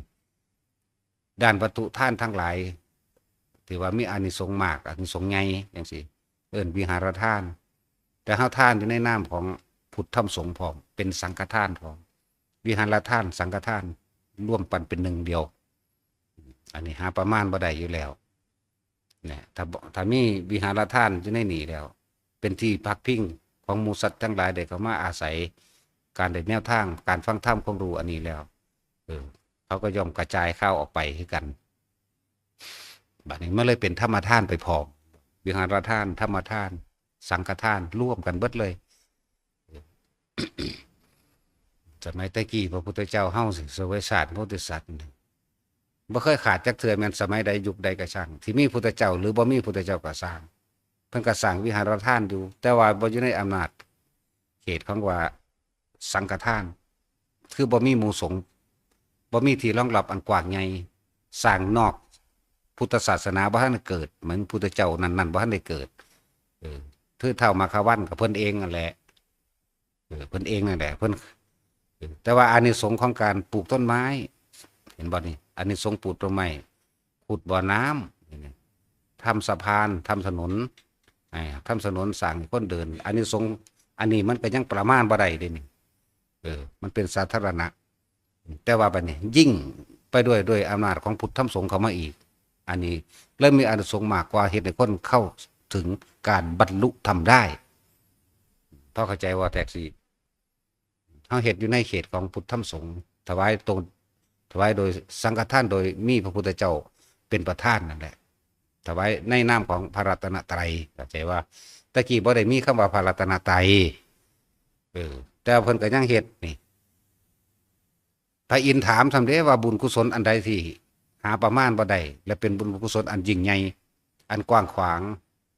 ด้านวัตถุทานทั้งหลาย ถือว่ามีอานิสงส์มาก อานิสงส์ใหญ่จังซี้ เอิ้นวิหารทาน แต่เฮาทานอยู่ในนามของพุทธธรรมสงฆ์พร้อม เป็นสังฆทานพร้อม วิหารทาน สังฆทาน รวมกันเป็นหนึ่งเดียว อันนี้หาประมาณบ่ได้อยู่แล้ว เนี่ย ถ้าบ่ ถ้ามีวิหารทานอยู่ในนี้แล้ว เป็นที่พักพิงของหมู่สัตว์ทั้งหลายได้เข้ามาอาศัย การได้แนวทาง การฟังธรรมความรู้อันนี้แล้ว เออ เขาก็ย่อมกระจายข่าวออกไปคือกัน บัดนี้มันเลยเป็นธรรมทานไปพร้อม วิหารทาน ธรรมทาน สังฆทาน รวมกันเบิดเลย สมัยแต่กี้พระพุทธเจ้าเฮาสิ เสวยชาติโพธิสัตว์นี่ บ่เคยขาดจักเทื่อ แม่นสมัยใดยุคใดก็ช่าง ที่มีพุทธเจ้าหรือบ่มีพุทธเจ้าก็ช่าง เพิ่นก็สร้างวิหารทานอยู่ แต่ว่าบ่อยู่ในอำนาจเขตของว่าสังฆทาน คือบ่มีหมู่สงฆ์ บ่มีที่รองรับอันกว้างใหญ่ สร้างนอกพุทธศาสนาบ่ทันได้เกิด เหมือนพุทธเจ้านั้นๆบ่ทันได้เกิด เออ คือท้าวมัคควันก็เพิ่นเองนั่นแหละ เออ เพิ่นเองนั่นแหละ เพิ่น เออ แต่ว่าอานิสงส์ของการปลูกต้นไม้ เห็นบ่นี่ อานิสงส์ปลูกต้นไม้ ขุดบ่อน้ำ นี่ ทำสะพาน ทำถนน อ่า ทำถนน สร้างให้คนเดิน อานิสงส์อันนี้มันก็ยังประมาณบ่ได้เด้นี่ เออ มันเป็นสาธารณะ แต่ว่าบัดนี้ยิ่งไปด้วย ด้วยอำนาจของพุทธธรรมสงฆ์เข้ามาอีก อันนี้เลยมีอานิสงส์มากกว่า เฮ็ดให้คนเข้าถึงการบรรลุธรรมได้ พอเข้าใจว่าแท็กซี่ เฮาเฮ็ดอยู่ในเขตของพุทธธรรมสงฆ์ ถวายตรง ถวายโดยสังฆทาน โดยมีพระพุทธเจ้าเป็นประธานนั่นแหละ ถวายในนามของพระรัตนตรัย เข้าใจว่า ตะกี้บ่ได้มีคำว่าพระรัตนตรัย เออ แต่เพิ่นก็ยังเฮ็ดนี่ พระอินทร์ถามซ้ำเด้ว่าบุญกุศลอันใดที่หาประมาณบ่ได้ และเป็นบุญกุศลอันยิ่งใหญ่ อันกว้างขวาง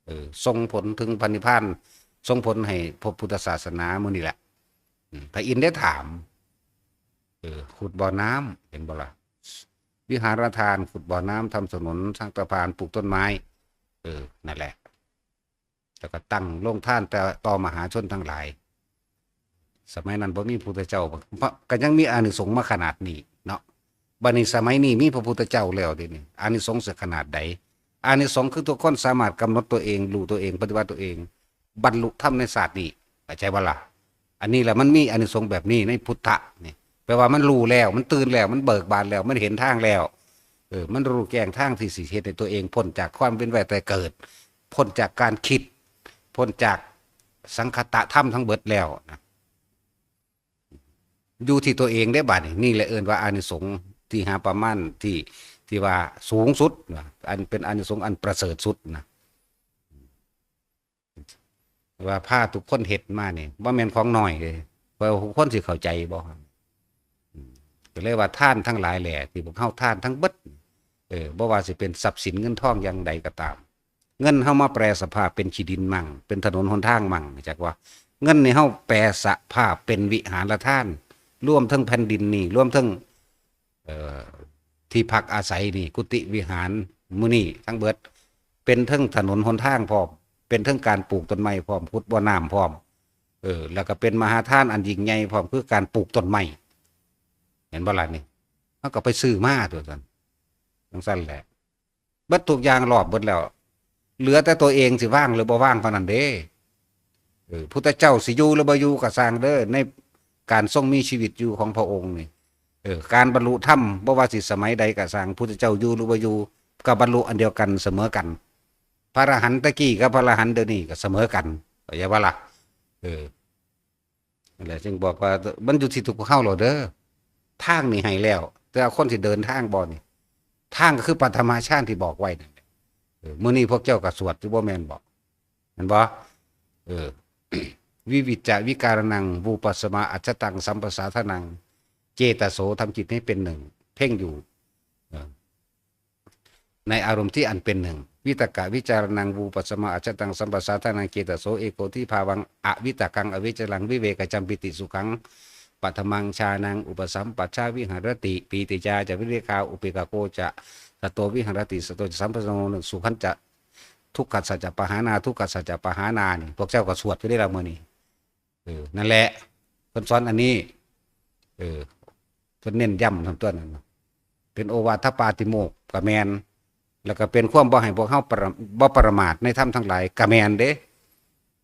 เออ ส่งผลถึงพระนิพพาน ส่งผลให้พบพุทธศาสนามื้อนี้แหละ อืม พระอินทร์ได้ถาม เออ ขุดบ่อน้ำ เห็นบ่ล่ะ วิหารทาน ขุดบ่อน้ำ ทำถนน สร้างสะพาน ปลูกต้นไม้ เออ นั่นแหละ แล้วก็ตั้งโรงทานแต่ต่อมหาชนทั้งหลาย สมัยนั้นบ่มีพุทธเจ้า ก็ยังมีอานิสงส์มาขนาดนี้เนาะ บัดนี้สมัยนี้มีพระพุทธเจ้าแล้วเด้นี่ อานิสงส์สิขนาดใด อานิสงส์คือทุกคนสามารถกำหนดตัวเอง รู้ตัวเอง ปฏิบัติตัวเอง บรรลุธรรมในชาตินี้ เข้าใจบ่ล่ะ อันนี้แหละมันมีอานิสงส์แบบนี้ในพุทธะนี่ แปลว่ามันรู้แล้ว มันตื่นแล้ว มันเบิกบานแล้ว มันเห็นทางแล้ว เออ มันรู้แจ้งทางที่สิเฮ็ดให้ตัวเองพ้นจากความเวียนว่ายตายเกิด พ้นจากการคิด พ้นจากสังคตะธรรมทั้งเบิดแล้วนะ อยู่ที่ตัวเองได้บัดนี้ นี่แหละเอิ้นว่าอานิสงส์ที่หาประมาณที่ ที่ว่าสูงสุดนะ อันเป็นอานิสงส์อันประเสริฐสุดนะ ว่าพาทุกคนเฮ็ดมานี่บ่แม่นของน้อยเด้ ว่าทุกคนสิเข้าใจบ่ อืม ก็เลยว่าทานทั้งหลายแหละ ที่พวกเฮาทานทั้งเบิด เออ บ่ว่าสิเป็นทรัพย์สินเงินทองอย่างใดก็ตาม เงินเฮามาแปรสภาพเป็นขี้ดินมั่ง เป็นถนนหนทางมั่ง จักว่า เงินนี่เฮาแปรสภาพเป็นวิหารทาน รวมทั้งแผ่นดินนี่ รวมทั้ง เอ่อ ที่พักอาศัยนี่ กุฏิวิหารมื้อนี้ทั้งเบิด เป็นทั้งถนนหนทางพร้อม เป็นทั้งการปลูกต้นไม้พร้อม ขุดบ่อน้ำพร้อม เออ แล้วก็เป็นมหาทานอันยิ่งใหญ่พร้อม คือการปลูกต้นไม้ เห็นบ่ล่ะนี่ เฮาก็ไปซื้อมาตัวซั่น จังซั่นแหละ เบิดทุกอย่างรอบเบิดแล้ว เหลือแต่ตัวเองสิว่างหรือบ่ว่างเท่านั้นเด้ เออ พุทธเจ้าสิอยู่หรือบ่อยู่ก็ซ่างเด้อ ในการทรงมีชีวิตอยู่ของพระองค์นี่ เออ การบรรลุธรรม บ่ว่าสิสมัยใดก็ซ่าง พุทธเจ้าอยู่หรือบ่อยู่ ก็บรรลุอันเดียวกันเสมอกัน พระอรหันต์ตะกี้กับพระอรหันต์เดี๋ยวนี้ก็เสมอกัน เข้าใจบ่ล่ะ เออ นั่นแหละจึงบอกว่ามันอยู่ที่ทุกเฮาแล้วเด้อ ทางนี่ให้แล้ว แต่ว่าคนสิเดินทางบ่นี่ ทางก็คือปฐมฌานที่บอกไว้นั่นแหละ เออ มื้อนี้พวกเจ้าก็สวดอยู่บ่แม่นบ่ แม่นบ่ เออ วิวิจจะวิการนัง วิปัสสมาอัจฉตัง สัมปสาทานัง เจตโส ทำจิตให้เป็นหนึ่ง เพ่งอยู่ เออ ในอารมณ์ที่อันเป็นหนึ่ง วิตกวิจารณัง วิปัสสมาอัจฉตัง สัมปสาทานัง เจตโส เอโกทิภาวัง อวิตกัง อวิจลัง วิเวกจัมปิติสุขัง ปฐมังฌานัง อุปสัมปัชชาวิหารติ ปีติยาจะวิเวกขา อุเปกขาโกจะ สัตโตวิหารติ สัตโตจะสัมปัสสโน สุขันจะ ทุกขัสสะจะปะหานา ทุกขัสสะจะปะหานานี่ พวกเจ้าก็สวดอยู่ได้ละมื้อนี้ เออ นั่นแหละ เพิ่นสอนอันนี้ เออ เพิ่นเน้นย้ำทำตัวนั้น เป็นโอวาทปาติโมกข์ก็แม่น แล้วก็เป็นความบ่ให้พวกเฮาประ บ่ประมาทในธรรมทั้งหลายก็แม่นเด้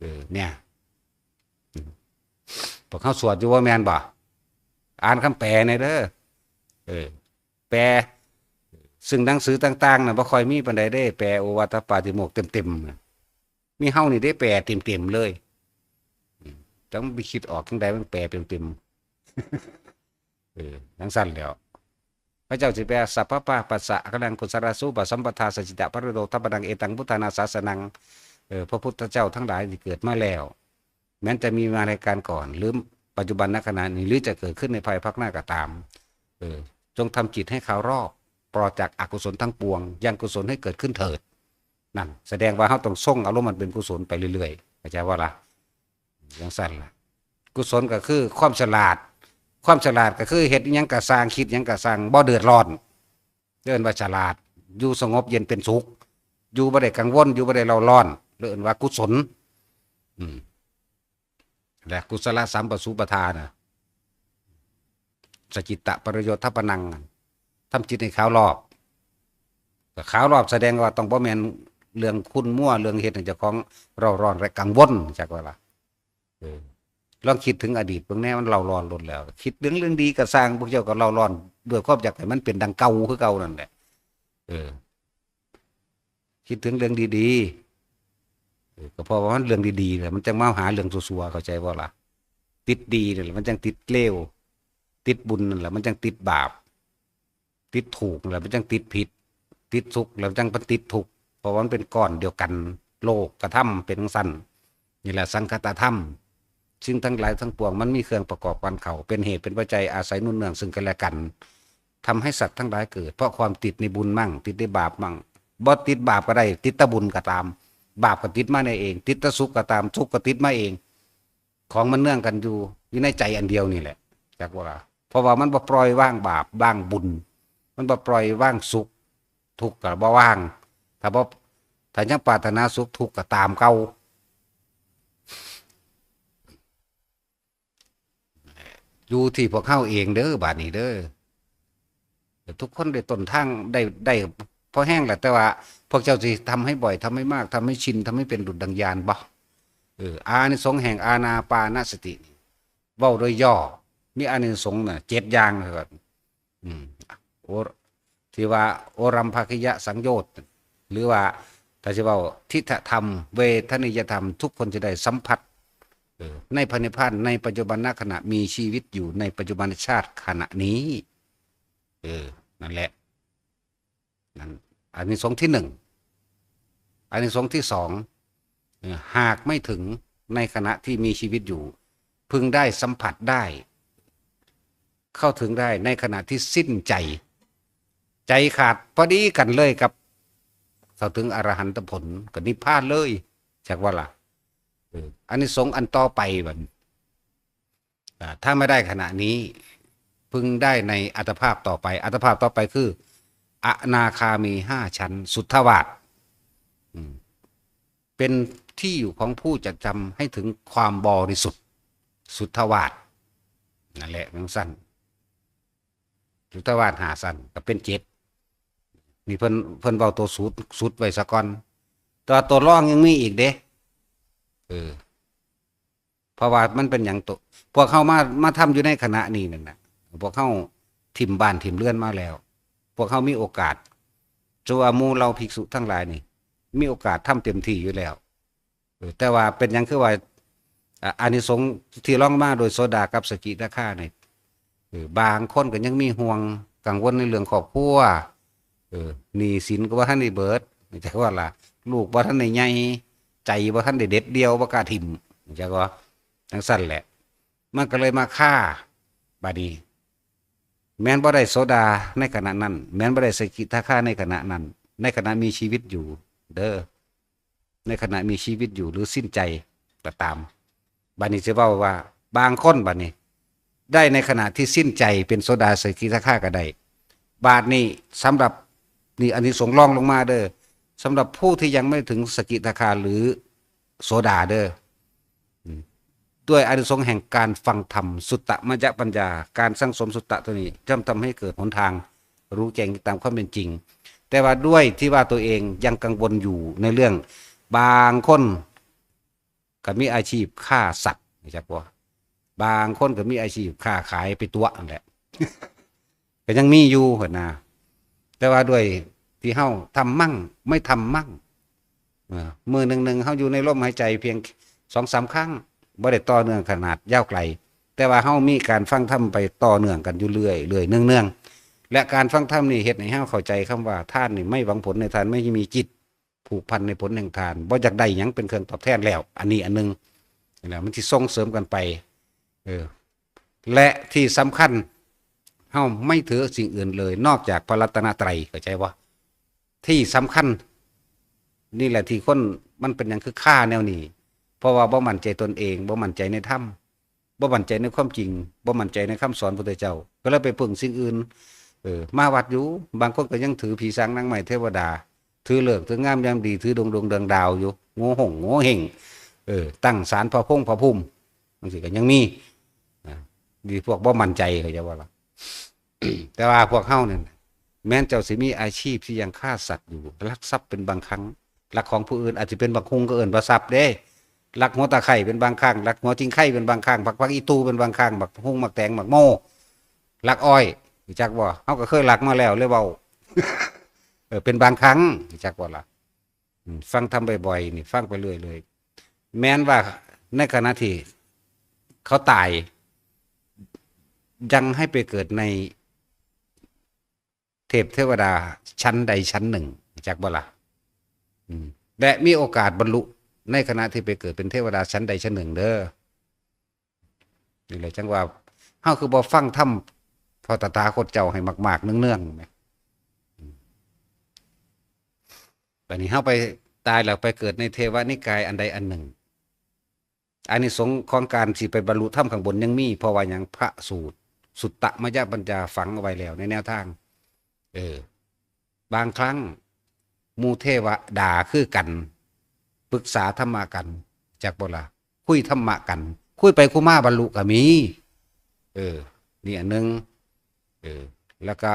เออ เนี่ย อืม พวกเฮาสวดอยู่ว่าแม่นบ่ อ่านคำแปลแหน่เด้อ เออ แปล ซึ่งหนังสือต่างๆน่ะบ่ค่อยมีปานใดเด้ แปลโอวาทปาติโมกข์เต็มๆน่ะ มีเฮานี่ได้แปลเต็มๆเลย อืม จังไปคิดออกจังใดมันแปลเต็มๆ เออ จังซั่นแหล้ว พระเจ้าสิแปล สัพพะปะปัสสะกะนังกุศลาสูปะสัมปทา สัจจิตะปะริโยทัปปะนัง เอตังพุทธานาสาสนัง เออ พระพุทธเจ้าทั้งหลายที่เกิดมาแล้ว แม้นจะมีมาในการก่อน หรือปัจจุบันณขณะนี้ หรือจะเกิดขึ้นในภายภาคหน้าก็ตาม เออ จงทำจิตให้ขาวรอบ ปลอดจากอกุศลทั้งปวง ยังกุศลให้เกิดขึ้นเถิด นั่น แสดงว่าเฮาต้องทรงอารมณ์มันเป็นกุศลไปเรื่อยๆ เข้าใจบ่ล่ะ จังซั่นล่ะ กุศลก็คือความฉลาด ความฉลาดก็คือเฮ็ดอิหยังก็ซ่าง คิดหยังก็ซ่าง บ่เดือดร้อน เอิ้นว่าฉลาด อยู่สงบเย็นเป็นสุข อยู่บ่ได้กังวล อยู่บ่ได้เร่าร้อน เอิ้นว่ากุศล อืม และกุศลสัมปสุปทานะ สัจจิตะปะริโยทัปปะนัง ทำจิตให้ขาวรอบ ก็ขาวรอบแสดงว่าต้องบ่แม่นเรื่องขุ่นมัว เรื่องเฮ็ดให้เจ้าของเร่าร้อนและกังวล จักว่าล่ะ เออ ลองคิดถึงอดีตเบิ่งแหน่ มันเร่าร้อนโลดแล้ว คิดเรื่อง เรื่องดีก็ซ่าง พวกเจ้าก็เร่าร้อน ด้วยความอยากให้มันเป็นดังเก่าคือเก่านั่นแหละ เออ คิดถึงเรื่องดีๆ เออ ก็เพราะว่ามันเรื่องดีๆแหละ มันจังมาหาเรื่องซัวๆ เข้าใจบ่ล่ะ ติดดีนั่นแหละ มันจังติดเลว ติดบุญนั่นแหละ มันจังติดบาป ติดถูกนั่นแหละ มันจังติดผิด ติดสุขแล้วจังมันติดทุกข์ เพราะว่ามันเป็นก้อนเดียวกัน โลกกธรรมเป็นจั่งซั้น นี่แหละสังคตธรรม สิ่งทั้งหลายทั้งปวงมันมีเครื่องประกอบกันเข้า เป็นเหตุเป็นปัจจัยอาศัยหนุนเนื่องซึ่งกันและกัน ทำให้สัตว์ทั้งหลายเกิด เพราะความติดในบุญมั่ง ติดในบาปมั่ง บ่ติดบาปก็ได้ ติดแต่บุญก็ตาม บาปก็ติดมาในเอง ติดแต่สุขก็ตาม ทุกข์ก็ติดมาเอง ของมันเนื่องกันอยู่ อยู่ในใจอันเดียวนี่แหละ จักว่า เพราะว่ามันบ่ปล่อยวางบาป วางบุญ มันบ่ปล่อยวางสุข ทุกข์ก็บ่วาง ถ้าบ่ ถ้ายังปรารถนาสุข ทุกข์ก็ตามเก่า อยู่ที่พวกเฮาเองเด้อ บาดนี้เด้อ ทุกคนได้ต้นทาง ได้ ได้พอแฮงแหละ แต่ว่าพวกเจ้าสิทำให้บ่อย ทำให้มาก ทำให้ชิน ทำให้เป็นดุจดังญาณบ่ เออ อานิสงส์แห่งอานาปานสตินี่ เว้าโดยย่อ มีอานิสงส์น่ะ เจ็ดอย่างเท่านั้น อืม โอ ที่ว่าโอรัมภาคิยสังโยชน์ หรือว่าถ้าสิเว้าทิฏฐธรรม เวทนิยธรรม ทุกคนจะได้สัมผัส เออ ในพระนิพพาน ในปัจจุบันขณะ มีชีวิตอยู่ในปัจจุบันชาติขณะนี้ เออ นั่นแหละ นั่น อานิสงส์ที่หนึ่ง อานิสงส์ที่สอง เออ หากไม่ถึงในขณะที่มีชีวิตอยู่ พึงได้สัมผัสได้ เข้าถึงได้ในขณะที่สิ้นใจ ใจขาดพอดีกันเลยกับ เข้าถึงอรหันตผลกับนิพพานเลย จักว่าล่ะ เออ อานิสงส์อันต่อไปบัดนี้ อ่า ถ้าไม่ได้ขณะนี้ พึงได้ในอัตภาพต่อไป อัตภาพต่อไปคือ อนาคามีห้าชั้น สุทธาวาส อืม เป็นที่อยู่ของผู้จะทำให้ถึงความบริสุทธิ์ สุทธาวาส นั่นแหละ จั่งซั้น สุทธาวาสห้าชั้นก็เป็นเจ็ด นี่เพิ่น เพิ่นเว้าตัวสุด สุดไว้ซะก่อน แต่ว่าตัวรองยังมีอีกเด้ เออ เพราะว่ามันเป็นหยังตัว พวกเฮามา มาทำอยู่ในขณะนี้นั่นน่ะ พวกเฮาถิ่มบ้านถิ่มเรือนมาแล้ว พวกเฮามีโอกาส ส่วนหมู่เหล่าภิกษุทั้งหลายนี่ มีโอกาสทำเต็มที่อยู่แล้ว เออ แต่ว่าเป็นหยังคือว่า อ่ะ อานิสงส์ที่รองมาโดยโสดากับสกิทาคานี่ เออ บางคนก็ยังมีห่วงกังวลในเรื่องครอบครัว เออ หนี้สินก็บ่ทันได้เบิด จักว่าล่ะ ลูกบ่ทันได้ใหญ่ ใจบ่ทันได้เด็ดเดี่ยว บ่กล้าถิ่ม จักว่า จั่งซั้นแหละ มันก็เลยมาคา บัดนี้ แม้นบ่ได้โสดาในขณะนั้น แม้นบ่ได้สกิทาคาในขณะนั้น ในขณะมีชีวิตอยู่ เด้อ ในขณะมีชีวิตอยู่หรือสิ้นใจก็ตาม บัดนี้จะเว้าว่าบางคนบัดนี้ ได้ในขณะที่สิ้นใจเป็นโสดาสกิทาคาก็ได้ บาดนี้สำหรับ นี่อานิสงส์รองลงมาเด้อ สำหรับผู้ที่ยังไม่ถึงสกิทาคาหรือโสดาเด้อ อืม ด้วยอานิสงส์แห่งการฟังธรรม สุตตมยปัญญา การสั่งสมสุตตะตัวนี้ย่อมทำให้เกิดหนทางรู้แจ้งตามความเป็นจริง แต่ว่าด้วยที่ว่าตัวเองยังกังวลอยู่ในเรื่อง บางคนก็มีอาชีพฆ่าสัตว์ รู้จักบ่ บางคนก็มีอาชีพค้าขายไปตั๋วนั่นแหละ ก็ยังมีอยู่หั้นนะ แต่ว่าด้วยที่เฮาทำมั่งไม่ทำมั่ง เออ มื้อหนึ่งๆ เฮาอยู่ในลมหายใจเพียงสองสามครั้ง บ่ได้ต่อเนื่องขนาดยาวไกล แต่ว่าเฮามีการฟังธรรมไปต่อเนื่องกันอยู่เรื่อยๆ เนืองๆ และการฟังธรรมนี่เฮ็ดให้เฮาเข้าใจคำว่าทานนี่ไม่หวังผลในทาน ไม่มีจิตผูกพันในผลแห่งทาน บ่อยากได้หยังเป็นเครื่องตอบแทนแล้ว อันนี้อันหนึ่ง นี่แหละมันสิส่งเสริมกันไป เออ และที่สำคัญ เฮาไม่ถือสิ่งอื่นเลย นอกจากพระรัตนตรัย เข้าใจบ่ ที่สำคัญ นี่แหละที่คนมันเป็นหยังคือฆ่าแนวนี้ เพราะว่าบ่มั่นใจตนเอง บ่มั่นใจในธรรม บ่มั่นใจในความจริง บ่มั่นใจในคำสอนพระพุทธเจ้า ก็เลยไปพึ่งสิ่งอื่น เออ มาวัดอยู่ บางคนก็ยังถือผีสางนางไม้เทวดา ถือฤกษ์ถือยามยามดี ถือดวงดวงดวงดาวอยู่ โงหงโงเฮง เออ ตั้งศาลพระพงพระภูมิ จั่งซี้ก็ยังมี นะ ดีพวกบ่มั่นใจ เข้าใจบ่ล่ะ แต่ว่าพวกเฮาเนี่ย แม้นเจ้าสิมีอาชีพที่ยังฆ่าสัตว์อยู่ ลักทรัพย์เป็นบางครั้ง ลักของผู้อื่น อาจจะเป็นบักฮุ่งก็เอิ้นว่าทรัพย์เด้ ลักหัวตะไคร้เป็นบางครั้ง ลักหัวจิงไคเป็นบางครั้ง บัก บักอีตูเป็นบางครั้ง บักฮุ่ง บักแตง บักโม ลักอ้อย รู้จักบ่ เฮาก็เคยลักมาแล้วเลยเว้า เออ เป็นบางครั้ง รู้จักบ่ล่ะ อืม ฟังธรรมบ่อยๆ นี่ ฟังไปเรื่อยๆ แม้นว่าในขณะที่เขาตาย ยังให้ไปเกิดในเทพเทวดาชั้นใดชั้นหนึ่ง รู้จักบ่ล่ะ อืม และมีโอกาสบรรลุในขณะที่ไปเกิดเป็นเทวดาชั้นใดชั้นหนึ่งเด้อ นี่แหละจั่งว่า เฮาคือบ่ฟังธรรมพระตถาคตเจ้าให้มากๆ เนืองๆ แหม อืม บัดนี้เฮาไปตายแล้วไปเกิดในเทวนิกายอันใดอันหนึ่ง อานิสงส์ของการสิไปบรรลุธรรมข้างบนยังมี เพราะว่าหยัง พระสูตร สุตตมยปัญญาฝังเอาไว้แล้วในแนวทาง เออ บางครั้ง หมู่เทวดาคือกัน ปรึกษาธรรมะกัน จักบ่ล่ะ คุยธรรมะกัน คุยไปคุยมาบรรลุก็มี เออ นี่อันหนึ่ง เออ แล้วก็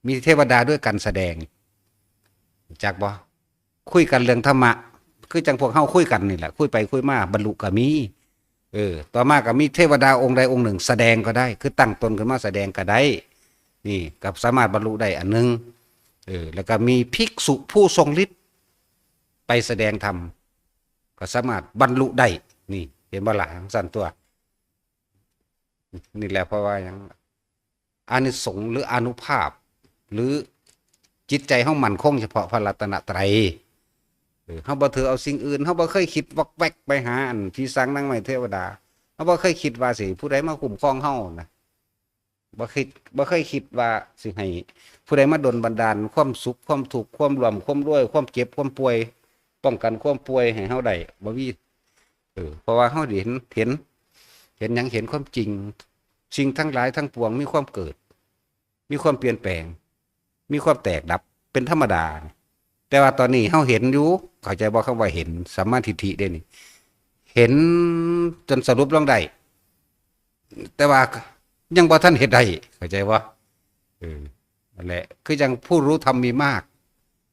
มีเทวดาด้วยกันแสดง จักบ่ คุยกันเรื่องธรรมะ คือจั่งพวกเฮาคุยกันนี่แหละ คุยไปคุยมาบรรลุก็มี เออ ต่อมาก็มีเทวดาองค์ใดองค์หนึ่งแสดงก็ได้ คือตั้งตนขึ้นมาแสดงก็ได้ นี่ก็สามารถบรรลุได้อันหนึ่ง เออ แล้วก็มีภิกษุผู้ทรงฤทธิ์ไปแสดงธรรม ก็สามารถบรรลุได้ นี่ เห็นบ่ล่ะ จั่งซั้นตั๊ว นี่แหละ เพราะว่าหยัง อานิสงส์หรืออานุภาพ หรือจิตใจเฮามั่นคงเฉพาะพระรัตนตรัย เออ เฮาบ่ถือเอาสิ่งอื่น เฮาบ่เคยคิดวอกแวกไปหาอันผีสางนางไม้เทวดา เฮาบ่เคยคิดว่าสิผู้ใดมาคุ้มครองเฮานะ บ่คิด บ่เคยคิดว่าสิให้ผู้ใดมาดลบันดาลความสุข ความทุกข์ ความร่ำ ความรวย ความเจ็บ ความป่วย ป้องกันความป่วยให้เฮาได้ บ่มี เออ เพราะว่าเฮาเห็น เห็น เห็นหยัง เห็นความจริง สิ่งทั้งหลายทั้งปวงมีความเกิด มีความเปลี่ยนแปลง มีความแตกดับ เป็นธรรมดา แต่ว่าตอนนี้เฮาเห็นอยู่ เข้าใจบ่ คำว่าเห็น สัมมาทิฏฐิเด้นี่ เห็นจนสรุปลงได้ แต่ว่ายังบ่ทันเฮ็ดได้ เข้าใจบ่ เออ นั่นแหละ คือจั่งผู้รู้ธรรมมีมาก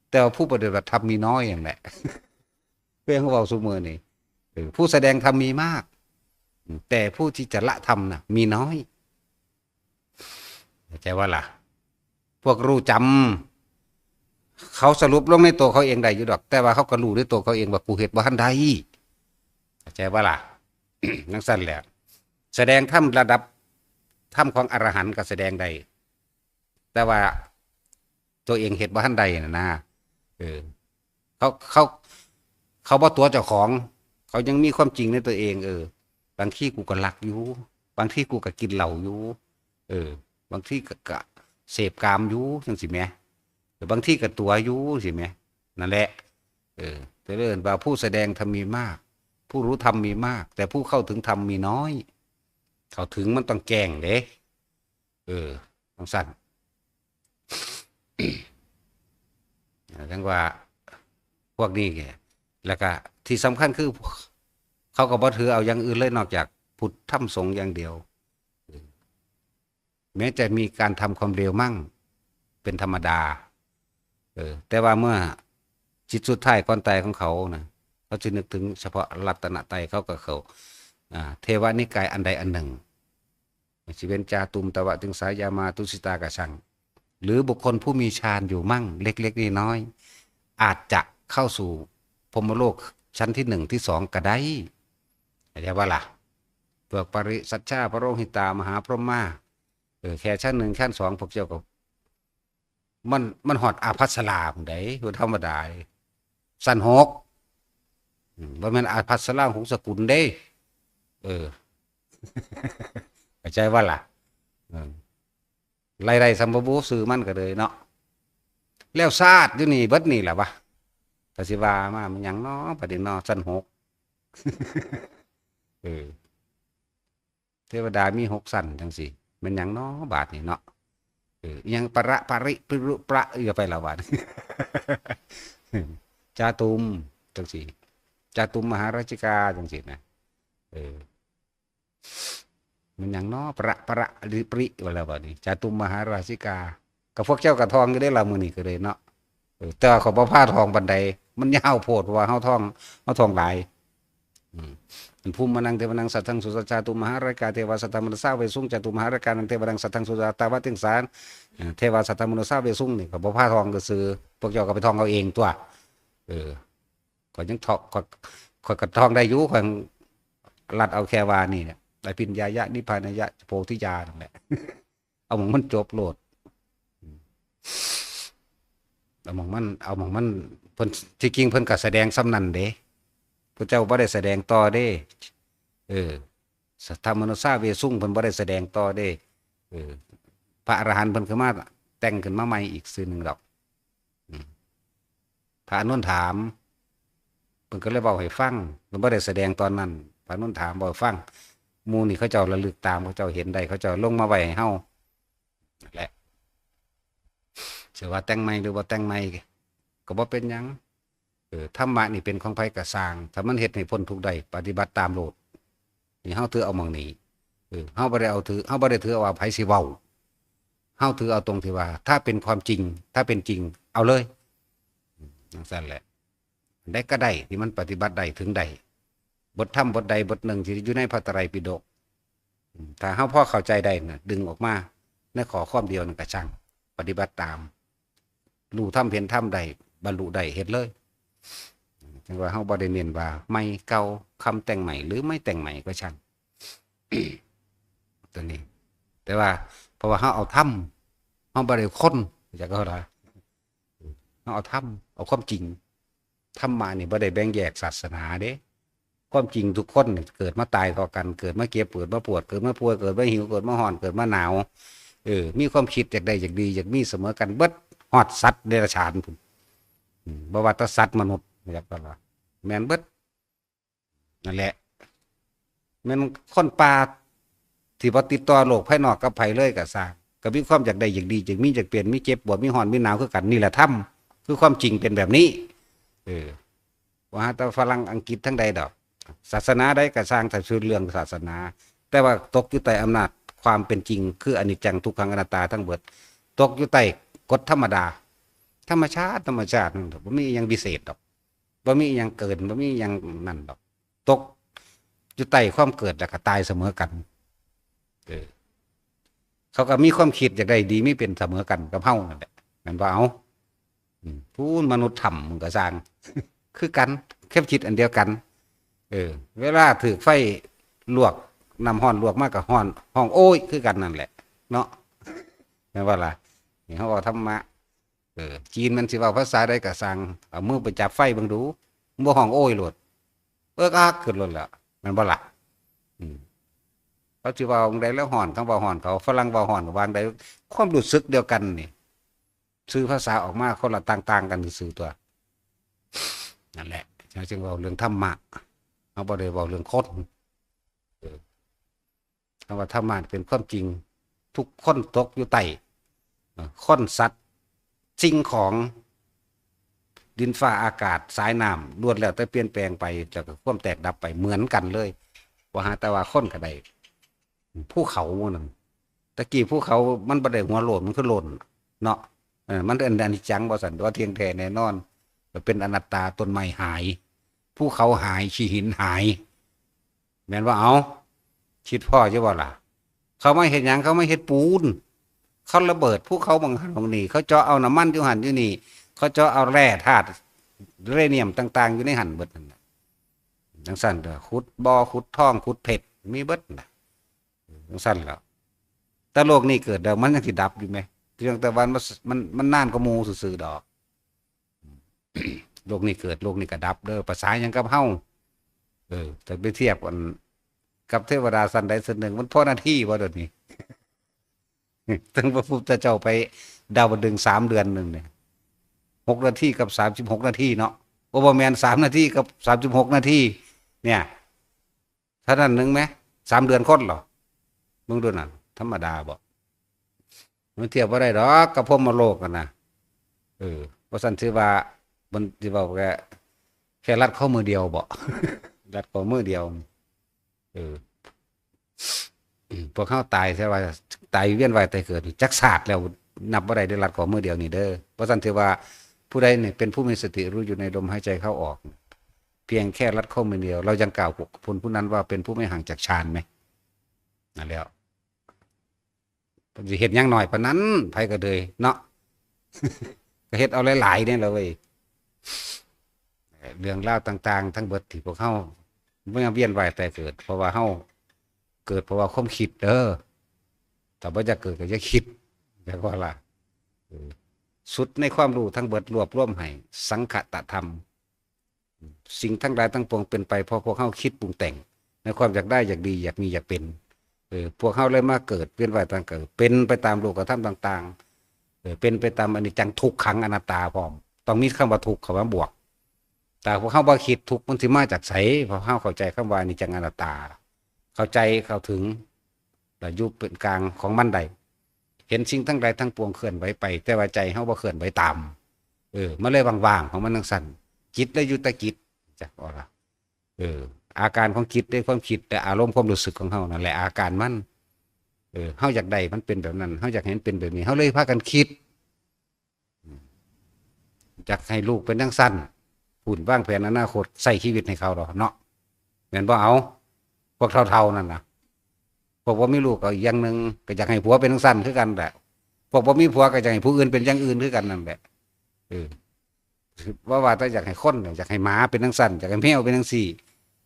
แต่ว่าผู้ปฏิบัติธรรมมีน้อยนั่นแหละ เรื่องเว้าซุมื้อนี่ เออ ผู้แสดงธรรมมีมาก แต่ผู้ที่จะละธรรมน่ะ มีน้อย เข้าใจบ่ล่ะ พวกรู้จำ เขาสรุปลงในตัวเขาเองได้อยู่ดอก แต่ว่าเขาก็รู้ในตัวเขาเองว่ากูเฮ็ดบ่ทันได้ เข้าใจบ่ล่ะ จั่งซั้นแหละ แสดงธรรมระดับธรรมของอรหันต์ก็แสดงได้ แต่ว่าตัวเองเฮ็ดบ่ทันได้น่ะนะ เออ เขา เขา เขาบ่ตั๋วเจ้าของ เขายังมีความจริงในตัวเอง เออ บางทีกูก็ลักอยู่ บางทีกูก็กินเหล้าอยู่ เออ บางทีก็ ก็เสพกามอยู่ จั่งซี้แหม เออ บางทีก็ตั๋วอยู่ จั่งซี้แหม นั่นแหละ เออ แต่เอิ้นว่าผู้แสดงธรรมมีมาก ผู้รู้ธรรมมีมาก แต่ผู้เข้าถึงธรรมมีน้อย เข้าถึงมันต้องแจ้งเด้ เออ จั่งซั้น จั่งว่าพวกนี้ แล้วก็ที่สำคัญคือ เขาก็บ่ถือเอาอย่างอื่นเลยนอกจากพุทธธรรมสงฆ์อย่างเดียว แม้จะมีการทำความเลวมั่งเป็นธรรมดา เออ แต่ว่าเมื่อจิตสุดท้ายก่อนตายของเขานะ เขาจะนึกถึงเฉพาะรัตนตรัย เขาก็เข้า อ่า เทวนิกายอันใดอันหนึ่ง สิเป็นจาตุมตวะติงสายามาตุสิตากะชัง หรือบุคคลผู้มีฌานอยู่มั่งเล็กๆ น้อยๆ อาจจะเข้าสู่พรหมโลกชั้นที่หนึ่งที่สองก็ได้ เข้าใจว่าล่ะ พวกปริสัชชาพระโรหิตามหาพรหมา เออ แค่ชั้นหนึ่งชั้นสองพวกเจ้าก็ มัน มันฮอดอาภัสราพุ้นใด๋ บ่ธรรมดาเด้ ชั้นหก อืม บ่แม่นอาภัสราหงสกุลเด้ เออ เข้าใจว่าล่ะ เออ ไล่ๆ สำบ่บูชื่อมันก็เลยเนาะ แล้วชาติอยู่นี่เบิดนี่แหละวะ ถ้าสิว่ามามันหยังน้อ บัดนี้น้อ ชั้นหก เออ เทวดามีหกชั้นจั่งซี้ แม่นหยังน้อบาดนี้เนาะ เออ อิหยังประปริปรุประ อย่าไปละบาด จาตุมจั่งซี้ จาตุมมหาราชิกาจั่งซี้นะ เออ แม่นหยังน้อ ประ ประ ริ ปริ ว่าแล้วบาดนี้ จาตุมมหาราชิกา ก็พวกเจ้าก็ท่องอยู่เด้ล่ะมื้อนี้ก็เลยเนาะ เออ แต่ว่าข้อยบ่พาท่องปานใด มันยาวโพด เพราะว่าเฮาท่อง เฮาท่องหลาย อืม อันภูมิมานังเทวานังสัตถังสุสาจาตุมมหาราชิกา เทวาสัตถมนุสสาเวสุง จาตุมมหาราชิกานังเทวานังสัตถังสุสาตาวติงสา เอ่อ เทวาสัตถมนุสสาเวสุง นี่ก็บ่พาท่องซื่อๆ พวกเจ้าก็ไปท่องเอาเองตั๊ว เออ ข้อยยังท่อง ข้อย ข้อยก็ท่องได้อยู่ ข้อยลัดเอาแค่ว่านี่แหละ อภิญญายะ นิพพานายะ โพธิญาณนั่นแหละ เอาหม่องมันจบโลด เอาหม่องมัน เอาหม่องมัน เพิ่น ที่จริงเพิ่นก็แสดงส่ำนั้นเด้ พระเจ้าบ่ได้แสดงต่อเด้ เออ สัตถมนุสสาเวสุง เพิ่นบ่ได้แสดงต่อเด้ เออ พระอรหันต์เพิ่นขึ้นมา แต่งขึ้นมาใหม่อีกซื่อหนึ่งดอก อืม พระอานนท์ถาม เพิ่นก็เลยเว้าให้ฟัง เพิ่นบ่ได้แสดงตอนนั้น พระอานนท์ถาม เว้าให้ฟัง หมู่นี่เขาเจ้าระลึกตาม เขาเจ้าเห็นได้ เขาเจ้าลงมาไว้ให้เฮา นั่นแหละ สิว่าแต่งใหม่หรือบ่แต่งใหม่ ก็บ่เป็นหยัง เออ ธรรมะนี่เป็นของไผก็ซ่าง ถ้ามันเฮ็ดให้พ้นทุกข์ได้ ปฏิบัติตามโลด นี่เฮาถือเอาหม่องนี้ เออ เฮาบ่ได้เอาถือ เฮาบ่ได้ถือเอาว่าไผสิเว้า เฮาถือเอาตรงที่ว่า ถ้าเป็นความจริง ถ้าเป็นจริง เอาเลย อืม จั่งซั้นแหละ อันใดก็ได้ที่มันปฏิบัติได้ถึงได้ บทธรรมบทใดบทหนึ่งที่อยู่ในพระไตรปิฎก อืม ถ้าเฮาพอเข้าใจได้น่ะ ดึงออกมาในข้อความเดียวนั่นก็ช่าง ปฏิบัติตาม รู้ธรรมเห็นธรรมได้ บรรลุได้ เฮ็ดเลย จั่งว่าเฮาบ่ได้เน้นว่าใหม่เก่า คำแต่งใหม่หรือไม่แต่งใหม่ก็ช่าง ตัวนี้ แต่ว่า เพราะว่าเฮาเอาธรรม เฮาบ่ได้คน จักว่าล่ะ เฮาเอาธรรม เอาความจริง ธรรมะนี่บ่ได้แบ่งแยกศาสนาเด้ ความจริงทุกคนนี่เกิดมาตายเท่ากัน เกิดมาเจ็บ เกิดมาปวด เกิดมาป่วย เกิดมาหิว เกิดมาร้อน เกิดมาหนาว เออ มีความคิดอยากได้อยากดี อยากมีเสมอกันเบิด ฮอดสัตว์เดรัจฉานพุ้น อืม บ่ว่าแต่สัตว์มนุษย์ จักว่าล่ะ แม่นเบิด นั่นแหละ แม่นคนป่าที่บ่ติดต่อโลกภายนอกกับไผเลยก็ซ่าง ก็มีความอยากได้อยากดี อยากมีอยากเป็น มีเจ็บปวด มีร้อน มีหนาวคือกัน นี่แหละธรรม คือความจริงเป็นแบบนี้ เออ บ่หาแต่ฝรั่งอังกฤษทางใดดอก ศาสนาใดก็ซ่าง ถ้าคือเรื่องศาสนา แต่ว่าตกอยู่ใต้อำนาจความเป็นจริง คืออนิจจัง ทุกขัง อนัตตาทั้งเบิด ตกอยู่ใต้กฎธรรมดา ธรรมชาติ ธรรมชาตินั่นดอก บ่มีอิหยังพิเศษดอก บ่มีอิหยังเกิน บ่มีอิหยังนั่นดอก ตกอยู่ใต้ความเกิดแล้วก็ตายเสมอกัน เออ เขาก็มีความคิดอยากได้ดีมีเป็นเสมอกันกับเฮานั่นแหละ แม่นบ่ เอา อืม พู้นมนุษย์ถ้ำมันก็ซ่าง คือกัน ความคิดอันเดียวกัน เออ เวลาถืกไฟลวก น้ำร้อนลวกมาก็ร้อน ฮ้องโอ๊ยคือกันนั่นแหละ เนาะ แม่นบ่ล่ะ นี่เฮาเว้าธรรมะ เออ จีนมันสิเว้าภาษาใดก็ซ่าง เอามือไปจับไฟเบิ่งดู บ่ฮ้องโอ๊ยโลด เอิกอักขึ้นโลดแหละ แม่นบ่ล่ะ อืม เขาสิเว้าจั่งใดแล้วฮ้อน เขาเว้าฮ้อนเขา ฝรั่งเว้าฮ้อนก็ว่าจั่งใด ความรู้สึกเดียวกันนี่ สื่อภาษาออกมาคนละต่างๆ กันซื่อๆ ตั๊ว นั่นแหละ จั่งจึงเว้าเรื่องธรรมะ เฮาบ่ได้เว้าเรื่องคน เออ คำว่าธรรมะเป็นความจริง ทุกคนตกอยู่ใต้ เอ่อ คนสัตว์ สิ่งของ ดินฟ้าอากาศสายน้ำล้วนแล้วแต่เปลี่ยนแปลงไป แล้วก็ความแตกดับไปเหมือนกันเลย บ่หาแต่ว่าคนก็ได้ ภูเขาหมู่นั้น ตะกี้ภูเขามันบ่ได้หัวโล้น มันคือโล้นเนาะ เออ มันเป็นอนิจจัง ว่าซั่น ว่าเที่ยงแท้แน่นอน ก็เป็นอนัตตา ต้นไม้หาย ภูเขาหาย ขี้หินหาย แม่นว่า เอา คิดพ้ออยู่บ่ล่ะ เขามาเฮ็ดหยัง เขามาเฮ็ดปูน เขาระเบิดภูเขาบางหั้นบางนี่ เขาเจาะเอาน้ำมันอยู่หั้นอยู่นี่ เขาเจาะเอาแร่ธาตุยูเรเนียมต่างๆ อยู่ในหั้นเบิดนั่นน่ะ จังซั่นเด้อ ขุดบ่อ ขุดทอง ขุดเพชร มีเบิดน่ะ จังซั่นแหล้ว แต่โลกนี้เกิดแล้วมันยังสิดับอยู่ไหม เพียงแต่ว่ามัน มัน มันนานกว่าหมู่ซื่อๆ ดอก โลกนี้เกิด โลกนี้ก็ดับเด้อ ภาษาหยังกับเฮา เออ แต่ไปเทียบกันกับเทวดาชั้นใดชั้นหนึ่ง มันพอนาทีบ่เดี๋ยวนี้ ตั้งพระพุทธเจ้าไปดาวดึงส์สามเดือนหนึ่งเนี่ย หกนาทีกับสามสิบหกนาทีเนาะ โอ้ บ่แม่น สามนาทีกับสามสิบหกนาที เนี่ย เท่านั้นหนึ่งไหม สามเดือนคนเหรอ มึงดูนั่น ธรรมดาบ่ มันเทียบบ่ได้ดอกกับพรหมโลกกันนะ เออ เพราะฉะนั้นถือว่า มันสิเว้าแค่ แค่รัดข้อมือเดียวบ่ รัดข้อมือเดียว เออ อืม พวกเฮาตาย แต่ว่าตายเวียนว่ายตายเกิดนี่จักชาติแล้ว นับบ่ได้เด้อ รัดข้อมือเดียวนี่เด้อ เพราะฉะนั้นถือว่าผู้ใดนี่เป็นผู้มีสติรู้อยู่ในลมหายใจเข้าออก เพียงแค่รัดข้อมือเดียว เรายังกล่าวขอบคุณผู้นั้นว่าเป็นผู้ไม่ห่างจากฌานไหม นั่นแหล้ว เพิ่นสิเฮ็ดหยังน้อยปานนั้น ไผก็เลยเนาะ ก็เฮ็ดเอาหลายๆ เนี่ยแหละเว้ย เรื่องราวต่างๆ ทั้งเบิดที่พวกเฮาเมื่อเวียนว่ายตายเกิด เพราะว่าเฮาเกิดเพราะว่าความคิดเด้อ ถ้าบ่อยากเกิดก็อย่าคิด จักว่าล่ะ เออ สุดในความรู้ทั้งเบิดรวบรวมให้ สังคตธรรม สิ่งทั้งหลายทั้งปวงเป็นไปเพราะพวกเฮาคิดปรุงแต่ง ในความอยากได้อยากดีอยากมีอยากเป็น เออ พวกเฮาเลยมาเกิดเวียนว่ายตายเกิด เป็นไปตามโลกธรรมต่างๆ เออ เป็นไปตามอนิจจังทุกขังอนัตตาพร้อม ต้องมีคำว่าทุกข์เข้ามาบวก แต่พวกเฮาบ่คิดทุกข์มันสิมาจากไส เพราะเฮาเข้าใจคำว่าอนิจจังอนัตตา เข้าใจเข้าถึง แล้วอยู่เป็นกลางของมันได้ เห็นสิ่งทั้งหลายทั้งปวงเคลื่อนไหวไป แต่ว่าใจเฮาบ่เคลื่อนไหวตาม เออ มันเลยว่างๆ ของมันจั่งซั่น จิตเลยอยู่แต่จิต จักบ่ล่ะ เออ อาการของจิต ในความคิด และอารมณ์ความรู้สึกของเฮานั่นแหละอาการมัน เออ เฮาอยากได้มันเป็นแบบนั้น เฮาอยากให้มันเป็นแบบนี้ เฮาเลยพากันคิด อยากให้ลูกเป็นจั่งซั่น พู้นวางแผนอนาคต ใช้ชีวิตให้เขาดอกเนาะ แม่นบ่ เอา พวกเฒ่าๆ นั่นน่ะ พวกบ่มีลูกก็อีกอย่างหนึ่ง ก็อยากให้ผัวเป็นจั่งซั่นคือกันแหละ พวกบ่มีผัวก็อยากให้ผู้อื่นเป็นอย่างอื่นคือกันนั่นแหละ เออ ว่า ว่าแต่อยากให้คน อยากให้หมาเป็นจั่งซั่น อยากให้แมวเป็นจั่งซี่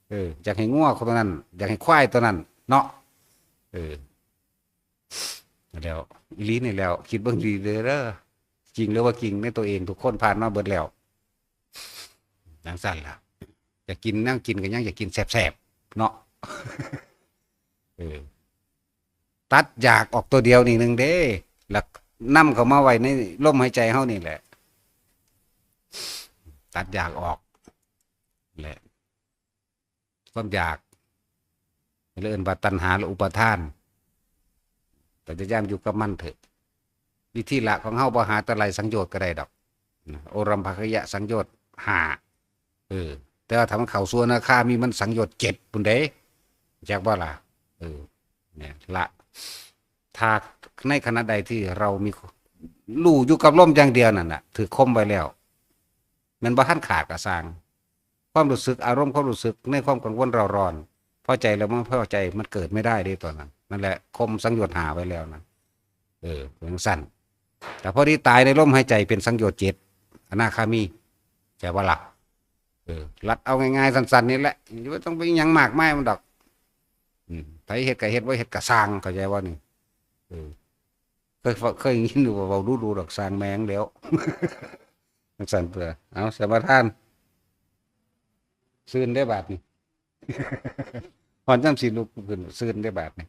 เออ อยากให้งัวตัวนั้น อยากให้ควายตัวนั้น เนาะ เออ แล้ว อีหลีนี่แล้ว คิดเบิ่งดีเด้อ จริงหรือว่าจริงในตัวเอง ทุกคนผ่านมาเบิดแล้ว จั่งซั่นล่ะ อยากกินแนวกินก็ยังอยากกินแซ่บๆ เนาะ เออ ตัดอยากออกตัวเดียวนี่หนึ่งเด้ แล้วนำเข้ามาไว้ในลมหายใจเฮานี่แหละ ตัดอยากออก แหละ ความอยาก เรียกว่าตัณหาและอุปาทาน พยายามอยู่กับมันเถอะ วิธีละของเฮาบ่หาแต่ไล่สังโยชน์ก็ได้ดอก นะ โอรัมภคยสังโยชน์ห้า เออ แต่ว่าถ้ามันเข้าสู่อนาคามี มันสังโยชน์เจ็ดพุ้นเด้ จักบ่ล่ะ เออ เนี่ย ละ ถ้าในขณะใดที่เรามี รู้อยู่กับลมอย่างเดียวนั่นน่ะ ถืกข่มไว้แล้ว แม่นบ่ทันขาดก็ซ่าง ความรู้สึก อารมณ์ความรู้สึกในความกังวลเร่าร้อน พอใจแล้วมันพอใจ มันเกิดไม่ได้เด้ตอนนั้น นั่นแหละ ข่มสังโยชน์ห้าไว้แล้วนะ เออ เป็นจั่งซั่น แต่พอดีตายในลมหายใจเป็นสังโยชน์เจ็ด อนาคามี ใช่บ่ล่ะ เออ ลัดเอาง่ายๆ สั้นๆ นี่แหละ บ่ต้องไปหยังมากมายมันดอก อืม ไผเฮ็ดก็เฮ็ด บ่เฮ็ดก็ซ่าง เข้าใจบ่นี่ เออ เคย เคยยินอยู่ว่าเว้าดูๆ ดอก ซ่างแม่งแล้ว จั่งซั่นเด้อ เอา สมาทาน ซื่นได้บาดนี่ ฮอดยามสิลุกขึ้น ซื่นได้บาดนี่